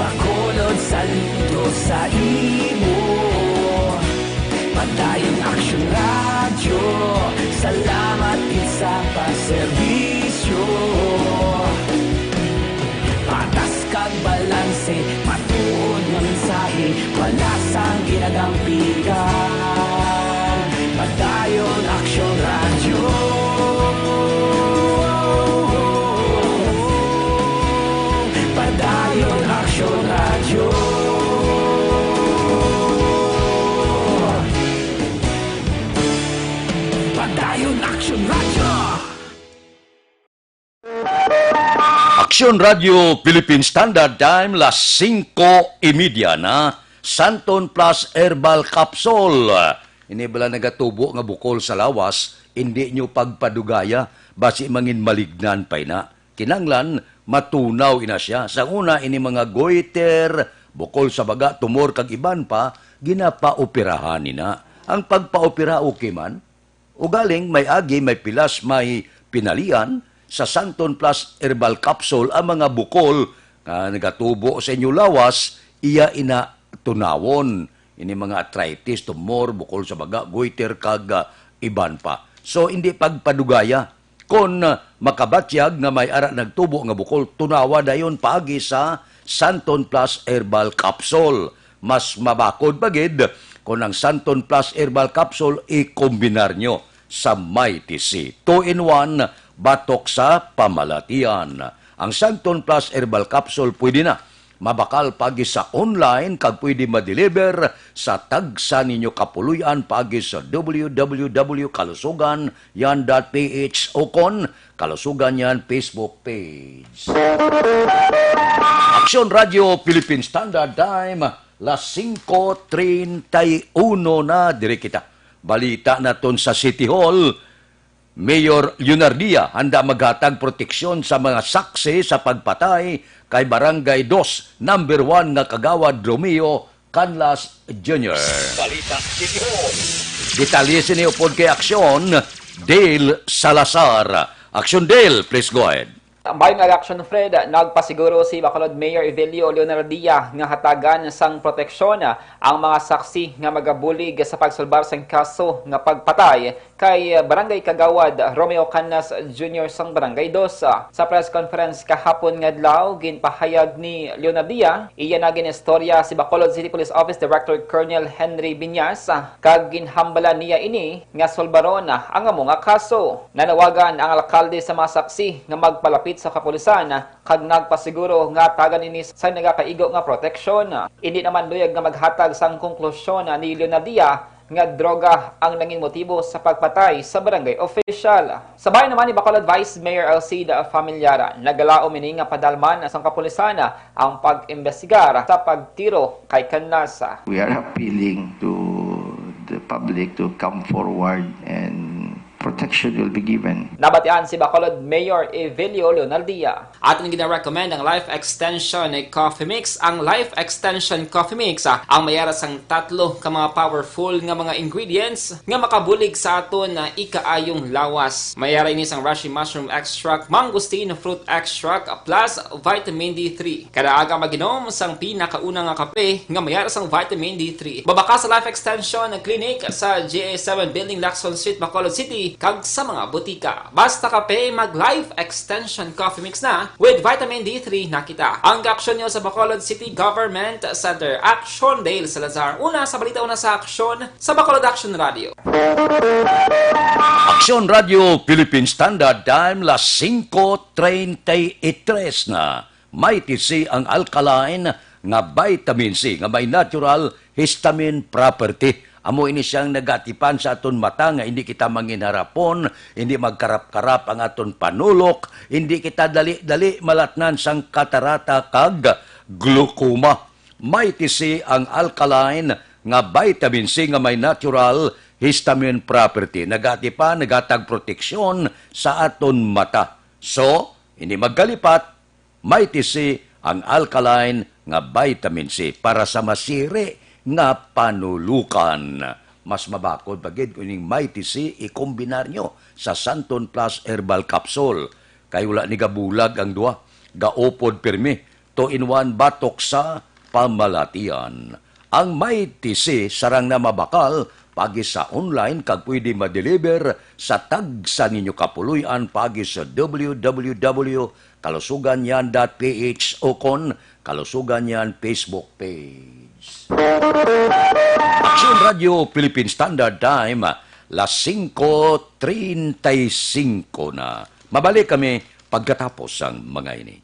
Bacolod, saludo sa imo. Padayon Aksyon Radyo, salamat gid sa pagserbisyo. Patas kag balanse, matuod nga mensahe, wala sang ginadampigan. Padayon Aksyon Radyo. Padayon Aksyon Radyo. Padayon Aksyon Radyo. Aksyon Radyo Philippine Standard Time, las singko y media na. Santon Plus Herbal Capsule. Ini bala nagatubo nga bukol sa lawas, indi nyo pagpadugaya, basi mangin malignan pa ina. Kinanglan, matunaw ina sia. Sa una, ini mga goiter, bukol sa baga, tumor, kag iban pa, ginapaoperahan nina. Ang pagpaopera okay man, ugaling may agi, may pilas, may pinalian, sa Santon Plus Herbal Capsule ang mga bukol nga nagatubo sa inyo lawas, iya ina tunawon. Ini mga arthritis, tumor, bukol sa baga, goiter, kag, ah, iban pa. So, hindi pagpadugaya. Kon, ah, makabatyag nga may ara nagtubo nga bukol, tunawa dayon paagi sa Santon Plus Herbal Capsule. Mas mabakod pa gid kon ang Santon Plus Herbal Capsule ikombinar nyo sa Mighty C. Two in one, batok sa pamalatian. Ang Santon Plus Herbal Capsule pwede na mabakal paagi sa online kag pwede ma-deliver sa tagsa ninyo kapuloy-an paagi sa W W W kalusugan yan dot P H o kon Kalusugan Yan Facebook page. Aksyon Radyo Philippine Standard Time, las singko treinta y uno na, diri kita. Balita naton sa City Hall. Mayor Leonardia handa maghatag proteksyon sa mga saksi sa pagpatay kay Barangay Dos Number One nga Kagawad Romeo Canlas Junior. Balita City Hall. Detalye sini upod kay Aksyon, Dale Salazar. Aksyon, Dale, please go ahead. Tambay nga reaksyon, Fred, nagpasiguro si Bacolod Mayor Evelio Leonardia nga hatagan sang proteksyon ang mga saksi nga magabulig sa pagsulbar sang kaso nga pagpatay kay Barangay Kagawad Romeo Canlas Junior sang Barangay Dos. Sa press conference kahapon nga adlaw, ginpahayag ni Leonardia, iya na ginistorya si Bacolod City Police Office Director Colonel Henry Biñas, kag ginhambalan niya ini nga sulbaron ang amo nga kaso. Nanawagan ang alkalde sa mga saksi nga magpalapit sa kapulisan kag nagpasiguro nga tagan ini sa nagakaigo nga proteksyon. Indi naman luyag nga maghatag sang konklusyon ni Leonardia nga droga ang nangin motibo sa pagpatay sa barangay official. Sa bahin naman ni Bacolod Vice Mayor Alcida Familiar, nagalaom ini nga padalman sang kapulisan ang pag-imbestigar sa pagtiro kay Canlas. We are appealing to the public to come forward and protection will be given. Nabatian si Bacolod Mayor Evelio Leonardia. Aton gina-recommend ang Life Extension Coffee Mix. Ang Life Extension Coffee Mix, ah, ang may ara sang tatlo ka mga powerful nga mga ingredients nga makabulig sa aton, ah, ikaayong lawas. May ara ini sang reishi mushroom extract, mangosteen fruit extract, plus vitamin D three. Kada aga mag-inom sang pinakauna nga kape nga may ara sang vitamin D three. Mabakas sa Life Extension Clinic sa G A seven Building, Lacson Street, Bacolod City, kag sa mga butika. Basta kape, mag Life Extension Coffee Mix na, with vitamin D three na kita. Ang kaaksyon nyo sa Bacolod City Government Center. Action, Dale Salazar. Una sa balita, una sa aksyon, sa Bacolod Action Radio. Aksyon Radio, Philippine Standard Time, las singko treinta y tres na. Mighty C ang alkaline nga vitamin C nga may natural histamine property. Amo ini siyang nagatipan sa aton mata nga hindi kita manginharapon, hindi magkarap-karap ang aton panulok, hindi kita dali-dali malatnan sang katarata kag glaucoma. Mighty C ang alkaline nga vitamin C nga may natural histamine property. Nagatipan, nagatag proteksyon sa aton mata. So, hindi magkalipat, Mighty C ang alkaline nga vitamin C para sa masiri nga panulukan. Mas mabakod pa gid kung ining Mighty C ikombinar nyo sa Santon Plus Herbal Capsule, kay wala ni gabulag ang duha, gaupod pirmi, two-in-one batok sa pamalatian. Ang Mighty C sarang na mabakal pagi sa online kag pwede ma-deliver sa tagsa ninyo kapuloy-an pagi sa W W W kalusugan yan dot P H ukon Kalusugan yan Facebook page. Aksyon Radio Philippine Standard Time, las singko treinta y cinco na. Mabalik kami pagkatapos sang mga ini.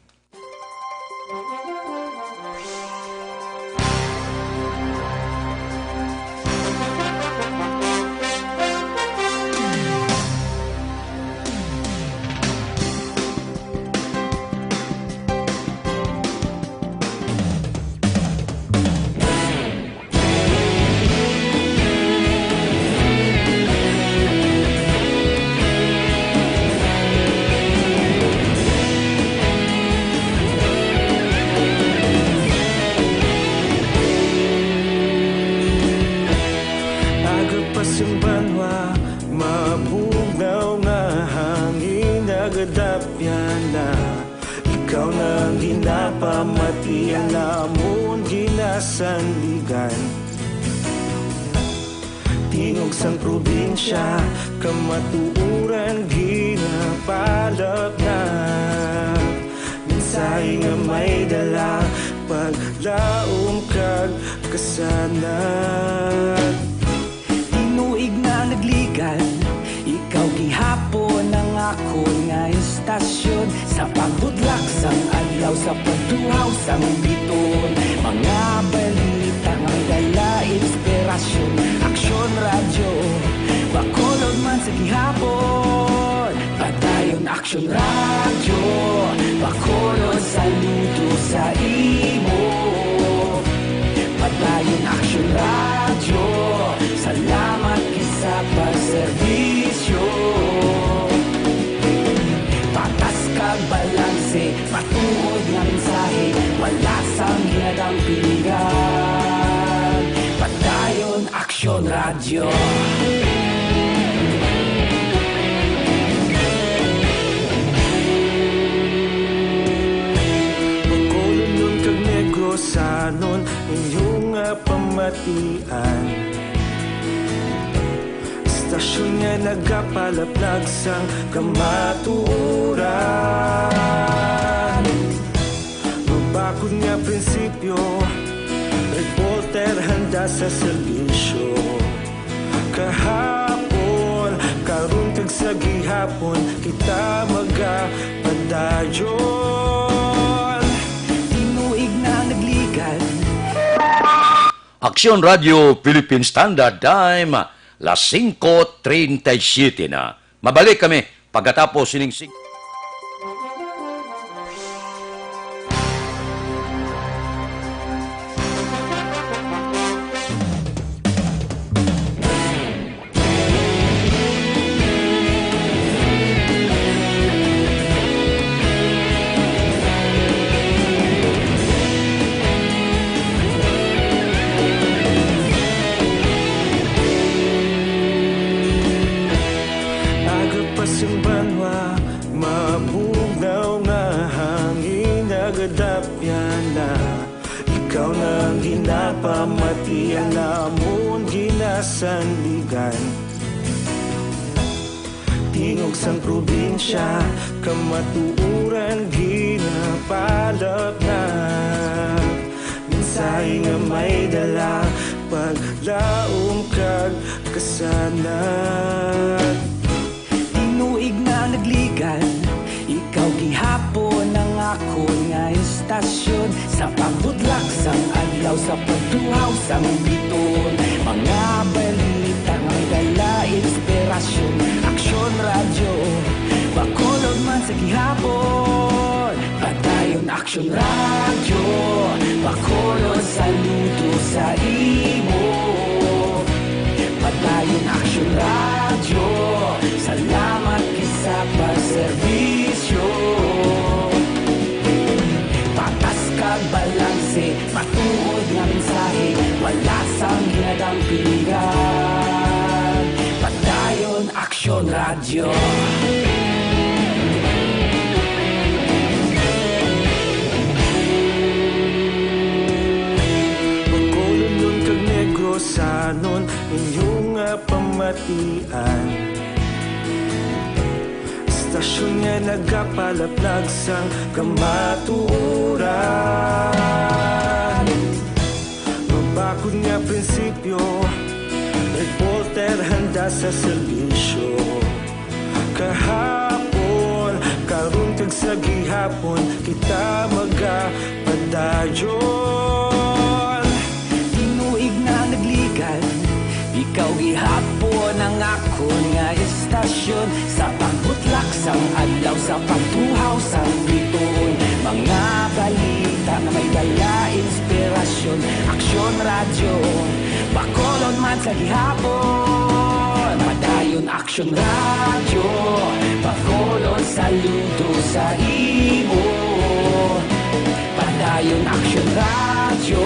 Aga pa sing banwa, mabugnaw nga hangin, nagadapyan na. Ikaw na ang ginapamatian namon, ginasandigan. Tingog sang probinsya, kamatuoran ginapalapnap. Mensahe nga may dala, paglaom kag kasanag. Tinuig na nagligan, ikaw gihapon ang akon nga istasyon. Sa pagbudlak sang adlaw, sa pagtuhaw sang biton, mga balita nga may dala inspirasyon. Aksyon Radyo, Bacolod man sa gihapon. Padayon Aksyon Radyo, Bacolod, saludo sa imo. Padayon Aksyon Radyo, salamat gid sa pagserbisyo. Patas kag balanse, matuod nga mensahe, wala sang ginadampingan. Padayon Aksyon Radyo. Bacolodnon kag Negrosanon, inyo nga pamatian. Istasyon nga nagapalaplag sang kamatuoran. Mabakod nga prinsipyo, reporter handa sa serbisyo. Kahapon, karon, kag sa gihapon, kita magapadayon. Tinuig na nagligan. Aksyon Radio Philippine Standard Time, las singko treinta y siete na. Mabalik kami pagkatapos sining sing- Kadapyan na, ikaw na ang ginapamatian, amon ginasandigan. Tingog sang probinsya, kamatuoran ginapalapnag. Mensahe nga may dala, paglaom kag kasanag. Tinuig na nagligan, ikaw gihapon ang akon nga istasyon. Sa pagbutlak sang adlaw, sa pagtuhaw sang bituon, mga balita nga may dala inspirasyon. Aksyon Radyo, Bacolod man sa gihapon. Padayon Aksyon Radyo, Bacolod, saludo sa imo. Padayon Aksyon Radyo, salamat gid sa pagserbisyo. Patas kag balanse, matuod nga mensahe, wala sang ginadampigan. Padayon Aksyon Radyo. Bacolodnon kag Negrosanon, inyo nga pamatian. Istasyon nga nagapalaplag sang kamatuoran. Mabakod nga prinsipyo, reporter handa sa serbisyo. Kahapon, karon, kag sa gihapon, kita magapadayon. Tinuig na nagligan, ikaw gihapon ang akon nga istasyon. Sa pagbutlak sang adlaw, sa pagtuhaw sang bituon, mga balita nga may dala inspirasyon. Aksyon Radyo, Bacolod man sa gihapon. Padayon Aksyon Radyo, Bacolod, saludo sa imo. Padayon Aksyon Radyo,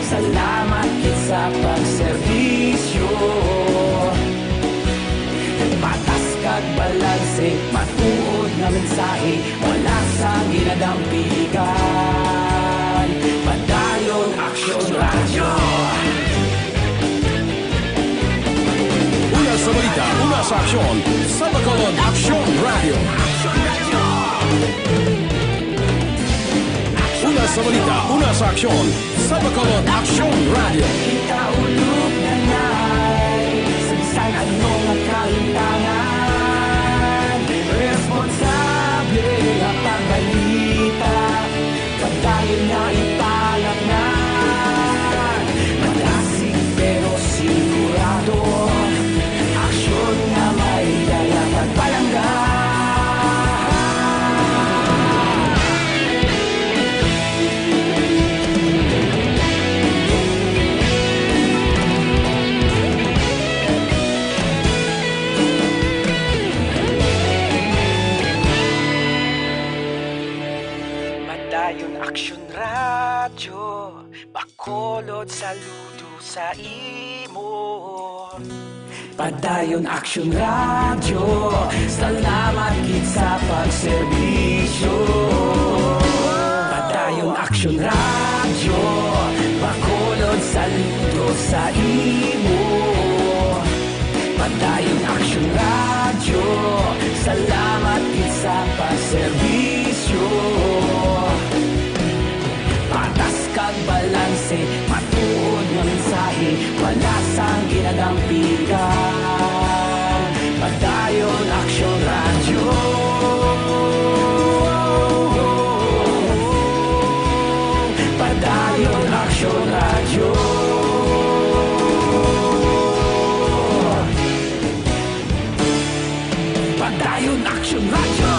salamat gid sa pagserbisyo. Patas kag balanse, matuod nga mensahe, wala sang ginadampigan. Padayon Aksyon Radyo. Una sa balita, una sa aksyon, sa Bacolod Aksyon Radyo. Una sa balita, una sa aksyon, sa Bacolod Aksyon Radyo. Kita ulog na nay, sa bisan ano nga kalimtangan, responsable nga pagbalita. Padayon na ipalapngan, madasig pero sigurado. Aksyon nga may dala pagpalangga. Padayon Aksyon Radyo, Bacolod, saludo sa imo. Padayon Aksyon Radyo, salamat gid sa pagserbisyo. Padayon Aksyon Radyo, Bacolod, saludo sa imo. Padayon Aksyon Radyo, salamat gid sa pagserbisyo. Patas kag balanse, matuod nga mensahe, wala sang ginadampigan. Padayon Aksyon Radyo. Padayon Aksyon Radyo. Padayon Aksyon Radyo.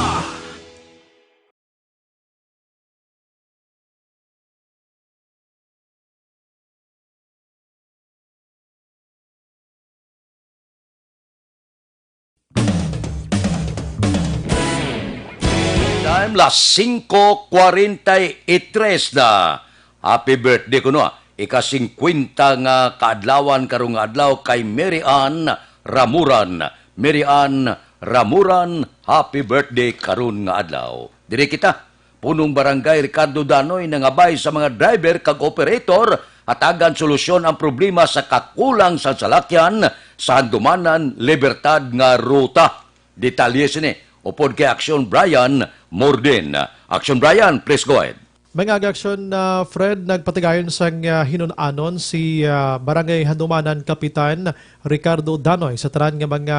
Time, las singko kwarenta y tres na. Happy birthday kuno, ah. Ika-singkwenta nga kaadlawan karon nga adlaw kay Mary Ann Ramuran. Mary Ann Ramuran, happy birthday karon nga adlaw. Diri kita. Punong Barangay Ricardo Danoy nangabay sa mga driver kag operator hatagan solusyon ang problema sa kakulang sa salakyan sa Handumanan Libertad nga ruta. Detalye sini upod kay Action Brian Morden. Action Brian, please go ahead. Mga Action, ah, Fred, nagpatigayon sang, ah, hinun-anon si, ah, Barangay Handumanan Kapitan Ricardo Danoy sa tanan nga mga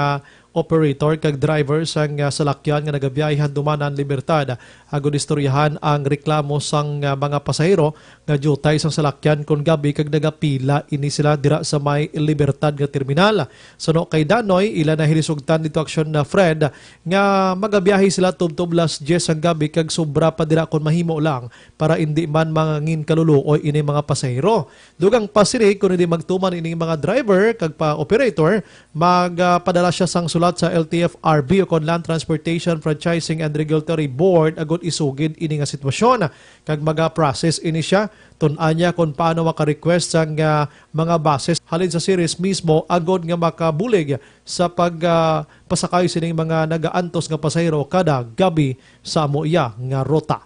operator kag driver sang, ah, salakyan nga nagabiyahe Handumanan Libertad, agud istoryahan ang reklamo sang, ah, mga pasahero nga diutay sang salakyan kon gabi kag nagapila ini sila dira sa may Libertad nga terminal. Suno kay Danoy, ila na hilisugtan dito, Action na Fred, nga magabiyahe sila tubtob las diyes sang gabi kag sobra pa dira kon mahimo lang para indi man mangin kaluluoy ini mga pasahero. Dugang pa sini, kon hindi magtuman ining mga driver kag pa operator, magpadala siya sang sulat sa L T F R B o kon Land Transportation Franchising and Regulatory Board agud isugid ini nga sitwasyon kag maga-process ini siya. Tun-an niya kon paano maka-request sang, ah, mga buses halin sa series mismo agud nga makabulig sa pag, ah, pasakay sining mga nagaantos nga pasahero kada gabi sa amo iya nga ruta.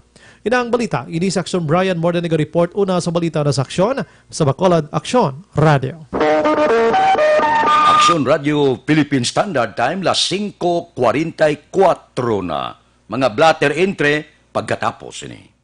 Ina ang balita, ini si Action Brian Morden nag-report una sa balita na sa Action sa Bacolod Action Radio. Action Radio Philippine Standard Time, las singko kwarenta y kuwatro na. Mga blotter entry pagkatapos ini.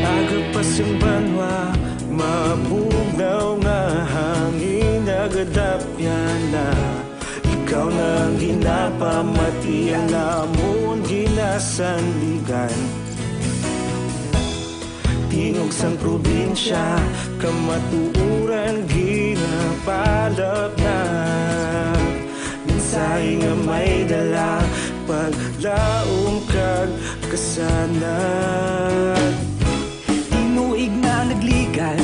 Aga pa sing banwa, mabugnaw nga hangin, nagadapyan na. Ikaw na ang ginapamati, ang amon ginasandigan. Tingog sang probinsya, kamatuoran ginapalapnat. Mensahe nga may dala, paglaom kag kasanag. Tinuig na nagligan,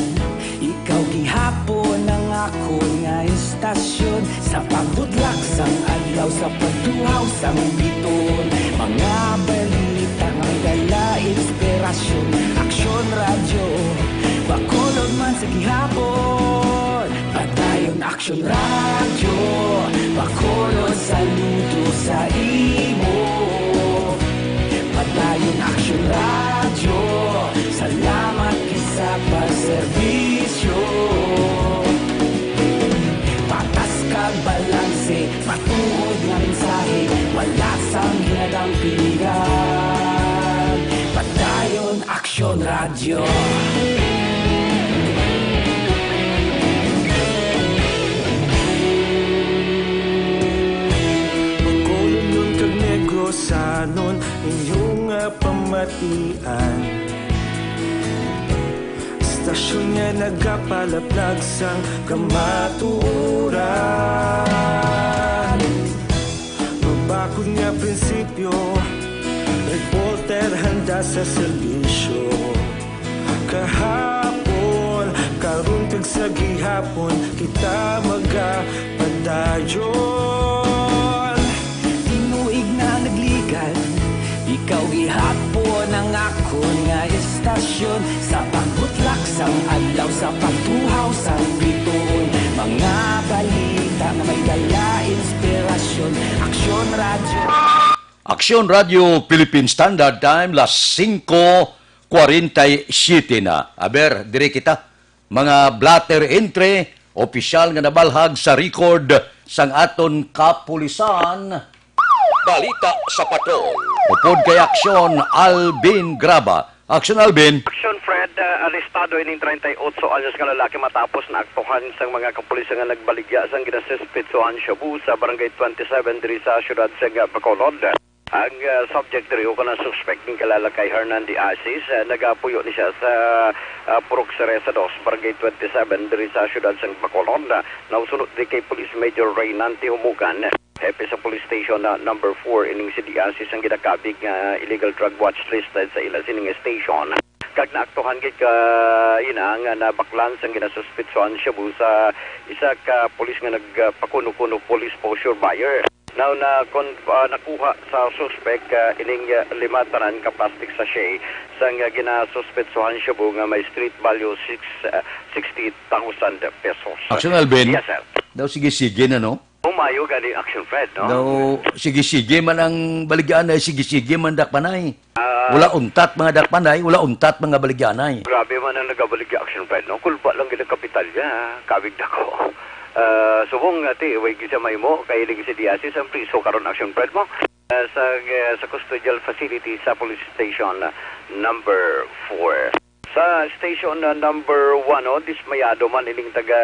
ikaw gihapon ang akon nga istasyon. Sa pagbutlak sang adlaw, sa pagtuhaw sang biton, mga balita nga may dala inspirasyon. Aksyon Radyo, Bacolod man sa gihapon. Padayon Aksyon Radyo, Bacolod, saludo sa imo. Padayon Aksyon Radyo, salamat gid sa pagserbisyo. Patas kag balanse, matuod nga mensahe, wala sang ginadampigan. Padayon Aksyon Radyo. Bacolodnon kag Negrosanon, inyo nga pamatian. Istasyon nga nagapalaplag sang kamatuoran. Mabakod nga prinsipyo, reporter handa sa serbisyo. Kahapon, karon kag sa gihapon, kita magapadayon. Tinuig na nagligan, ikaw gihapon ang akon nga istasyon. Sa pagbutlak sang adlaw, sa pagtuhaw sang biton, mga balita nga may dala inspirasyon. Aksyon Radyo. Aksyon Radyo Philippine Standard Time, las singko kwarenta y siyete na. Aber, diri kita. Mga blotter entry, opisyal nga nabalhag sa record sang aton kapulisan. Balita sa Patrol. Upod kay Aksyon, Alvin Graba. Aksyon, Alvin. Aksyon, Fred, ah, arestado ining treinta y ocho anyos nga lalaki matapos naaktuhan sang mga kapulisan nga nagbaligya sang ginasuspetsohan shabu sa Barangay twenty-seven diri sa siyudad sang Bacolod. Ang, ah, subject diri o kanang suspect ginkilala kay Hernan de Asis, ah, nagapuyo ni siya sa, ah, Purok Cereza dos, Barangay twenty-seven diri sa siyudad sang Bacolod. Nausunod ni kay Police Major Reynante Humugan. Hepe sa Police Station na number four ining si Diasis ang ginakabig nga illegal drug watch list sa ila sining station. Kag naaktuhan gid ka ina nga nabaklan sang ginasuspetsuhan shabu sa isa ka pulis nga nagpakuno-kuno police posture buyer. Now na kon ah, nakuha sa suspek ah, ining ah, lima tanan ka plastic sachet sang ah, ginasuspetsuhan shabu nga may street value six, ah, sixty thousand pesos. Action, Alvin. Yes, sir. Daw sige-sige na, no? Umayo gani, Action Fred, no? Daw sige-sige man ang baligyaanay, sige-sige man dakpanay. Ah, Wala untat mga dakpanay, wala untat mga baligyaanay. Grabe man ang nagabaligya, Action Fred, no? Kulba lang gid ang kapitalya, kabig dako. Ah, subong nga ti, way gid siya mahimo, kay ining si Diasis ang priso karon, Action Fred, mo. Ah, sa, ah, sa custodial facility sa police station ah, number four. Sa station na number one, oh, dismayado man ining taga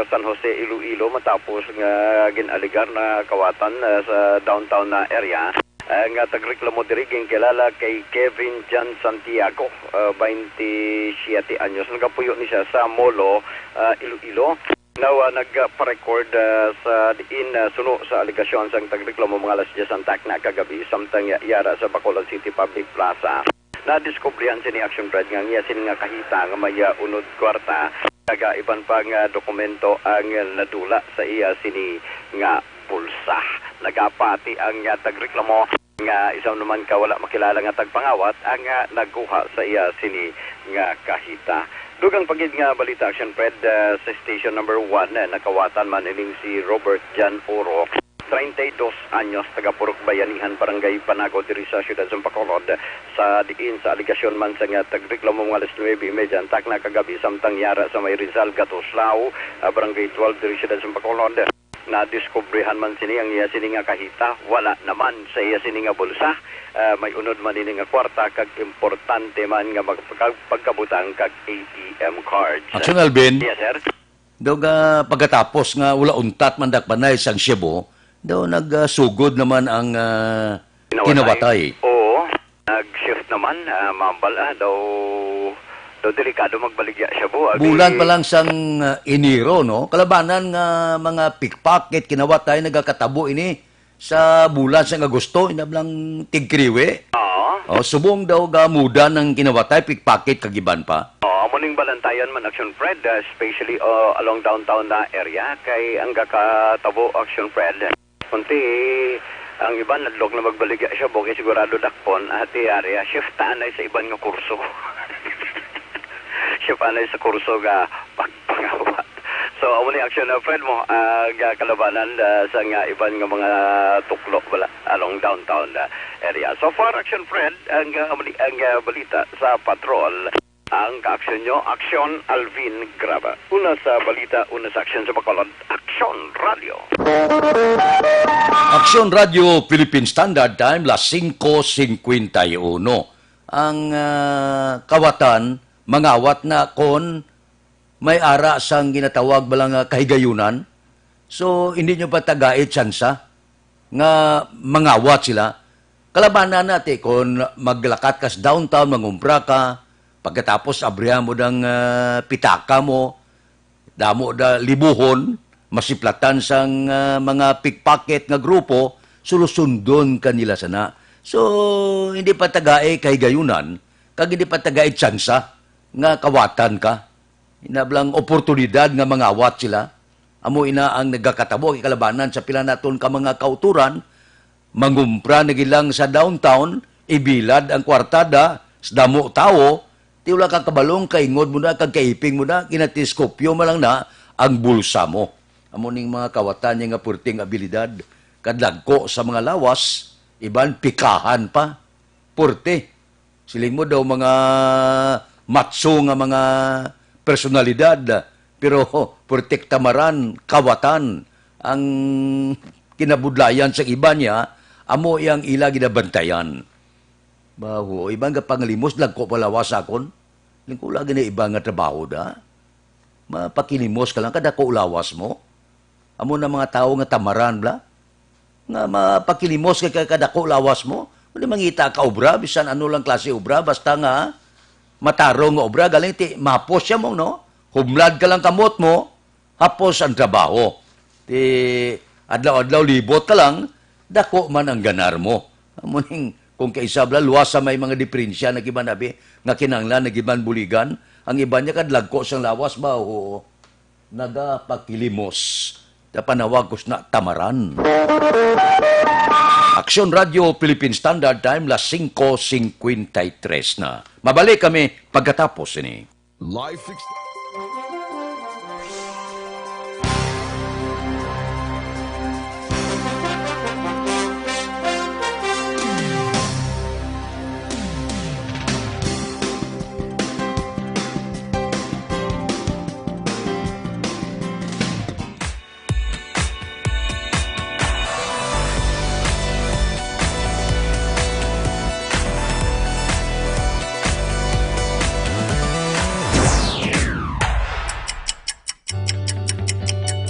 San Jose, Iloilo matapos nga gin-aligar na kawatan ah, sa downtown na area. Ah, nga tagreklamo diri ginkilala kay Kevin John Santiago, ah, twenty-siete anyos. Nagapuyo ni siya sa Molo, ah, Iloilo. Now, ah, nagpa-record ah, sa diin ah, suno sa alegasyon sang tagreklamo mga alas diyes ang takna kagabi samtang ya- yara sa Bacolod City Public Plaza. Nadiskubrihan sini Action Fred nga ang iya sini nga kahita nga may ah, unod kwarta kag ah, iban pa nga dokumento ang nadula sa iya sini nga bulsa. Nagapati ang ah, tagreklamo nga isa naman ka wala makilala nga tagpangawat ang ah, nagkuha sa iya sini nga kahita. Dugang pa gid nga balita, Action Fred, ah, sa station number one, ah, nakawatan man ining si Robert John Oro, treinta y dos anyos, taga Purok Bayanihan, Barangay Panago, diri sa siyudad sa Bacolod. Sa diin sa alegasyon man sa nga tagreklamo mga alas nuebe y media ang takna kagabi samtang yara sa may Rizal, Gatuslao, ah, Barangay twelve, diri siyudad sa Bacolod. Nadiskubrihan man sini ang iya sini nga kahita, wala naman sa iya sini nga bulsa. Ah, may unod man ini nga kwarta kag importante man nga magpagkabutang kag A T M cards. Action, Alvin. Yes, sir. Daw nga pagkatapos nga wala untat man dakpanay sang shabu, daw nagsugod naman ang ah, Kinawatay. Kinawatay. Oo. Nag-shift naman, ah, mambal ah, daw daw delikado magbaligya shabu. Agi, Bulan pa lang sang ah, Enero, no? Kalabanan nga mga pickpocket, kinawatay, nagakatabo ini sa bulan sang Agosto, inablang tigkriwe. Oo. Oh, subong daw gamuda ng kinawatay, pickpocket, kag iban pa. Oo, amo ning balantayan man, Action Fred, ah, especially ah, along downtown na area, kay ang gakatabo, Action Fred. Kunti, ang iban nadlok na magbaligya shabu kay sigurado dakpon, ati area, shift anay sa iban nga kurso. Shift anay sa kurso nga pagpangawat. So, amo ni action na, Fred, mo, ah, ga kalabanan ah, sa nga iban nga mga tuklo bala along downtown ah, area. So far, action, Fred, ang ah, amo ni ang ah, balita sa patrol. Ang kaaksyon nyo, Aksyon Alvin Graba. Una sa balita, una sa aksyon sa Bacolod, Aksyon Radyo. Aksyon Radyo, Philippine Standard Time, las singko singkwenta y uno. Ang ah, kawatan, mangawat na kon may ara sang ginatawag bala nga kahigayunan. So, hindi nyo pa tagai tsansa nga mangawat sila. Kalabanan nati kon maglakat ka sa downtown, mangumpra ka, pagkatapos abrihan mo dang ah, pitaka mo, damo da libuhon, masiplatan sang ah, mga pickpocket nga grupo, sulusundon ka nila sana. So, hindi pa tagai kahigayunan, kag hindi pa tagai tsansa nga kawatan ka. Inablang oportunidad nga mangawat sila. Amo ina ang nagakatabo kay kalabanan sa pila naton ka mga kauturan, mangumpra na gid lang sa downtown, ibilad ang kwartada sa damo tawo, ti wala ka kabalong, kaingod mo na, kag kaiping mo na, kinatiskopyo man lang na ang bulsa mo. Amo ning mga kawatan niya nga purting abilidad, kadagko sa mga lawas, iban pikahan pa, purte. Siling mo daw mga matso nga mga personalidad, pero protektamaran, kawatan, ang kinabudlayan sa iba niya, amo iyang ila ginabantayan. Baho, iba nga panglimos, lagko palawas akon. Lingko lagi na iba nga trabaho da. Mapakilimos ka lang, kadako lawas mo. Amo na mga tawo nga tamaran, bla? Nga mapakilimos kay ka-, kadako lawas mo. Wala mangita ka obra, bisan ano lang klase obra, basta nga matarong nga obra, galing ti mapos siya mo, no? Humlad ka lang kamot mo, hapos ang trabaho. Ti Adlaw-adlaw libot ka lang, dako man ang ganar mo. Amo ning kung kaisa bala, luwasa may mga diperensya na gid man abi, nga kinahanglan na gid man buligan, ang iban niya kadlagko sang lawas ba, oo. Nagapakilimos. Napanawag ko na tamaran. Aksyon Radio Philippine Standard Time, las singko singkwenta y tres na. Mabalik kami pagkatapos ini. Life ex-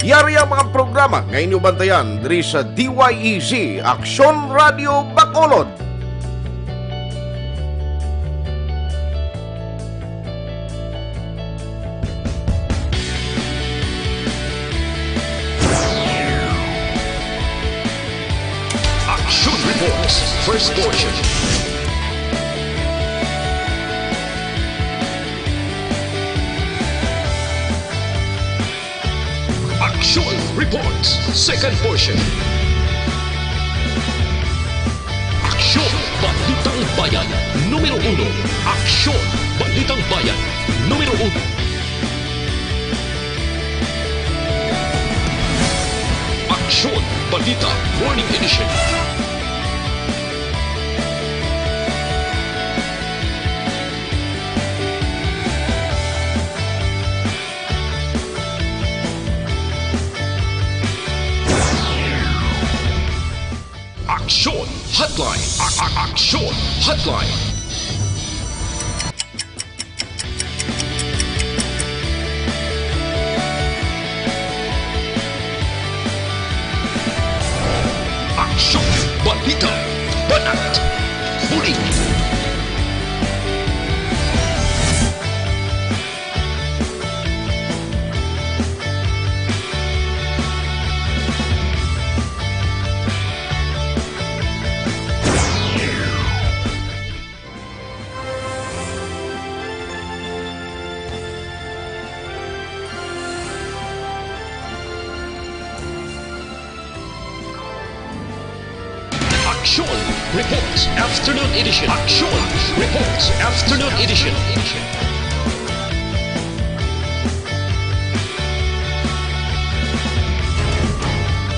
Yari ang mga programa nga inyo bantayan diri sa D Y E Z, Aksyon Radio Bacolod. Action Reports, first portion. Action Reports, second portion. Aksyon, Balitang Bayan, numero uno. Aksyon, Balitang Bayan, numero uno. Aksyon, Balita, Morning Edition. Aksyon Hotline. A- a- Aksyon Hotline. Aksyon, balita, banat, bulig. Action Reports Afternoon Edition. Action Reports Afternoon Edition.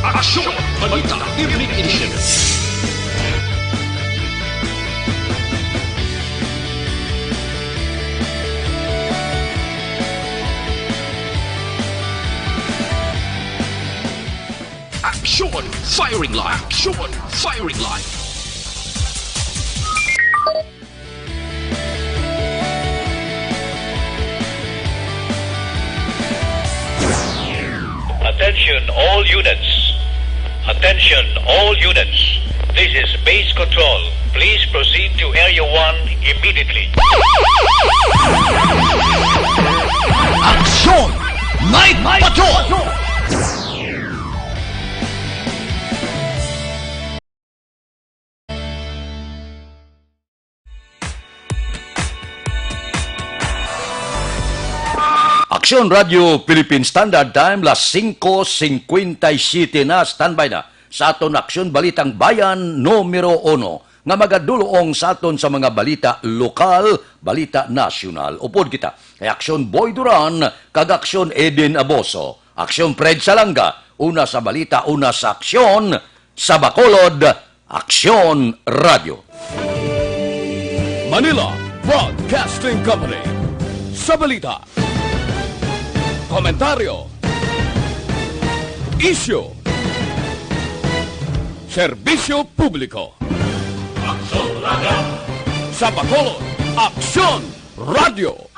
Action Balita Evening Edition. Action Firing Line. Action Firing Line. Attention all units. Attention all units. This is Base Control. Please proceed to Area one immediately. Action! Night Patrol! Aksyon Radio Philippine Standard Time, las singko singkwenta y siyete na. Standby na sa aton Aksyon Balitang Bayan numero uno, nga magadulong sa aton sa mga balita lokal, balita nasyonal. Upod kita kay Aksyon Boy Duran kag Aksyon Eden Aboso. Aksyon Fred Salanga, una sa balita, una sa aksyon, sa Bacolod, Aksyon Radio. Manila Broadcasting Company. Sa balita, komentaryo, isyu, serbisyo publiko. Aksyon Radio. Sa Bacolod, Aksyon Radio.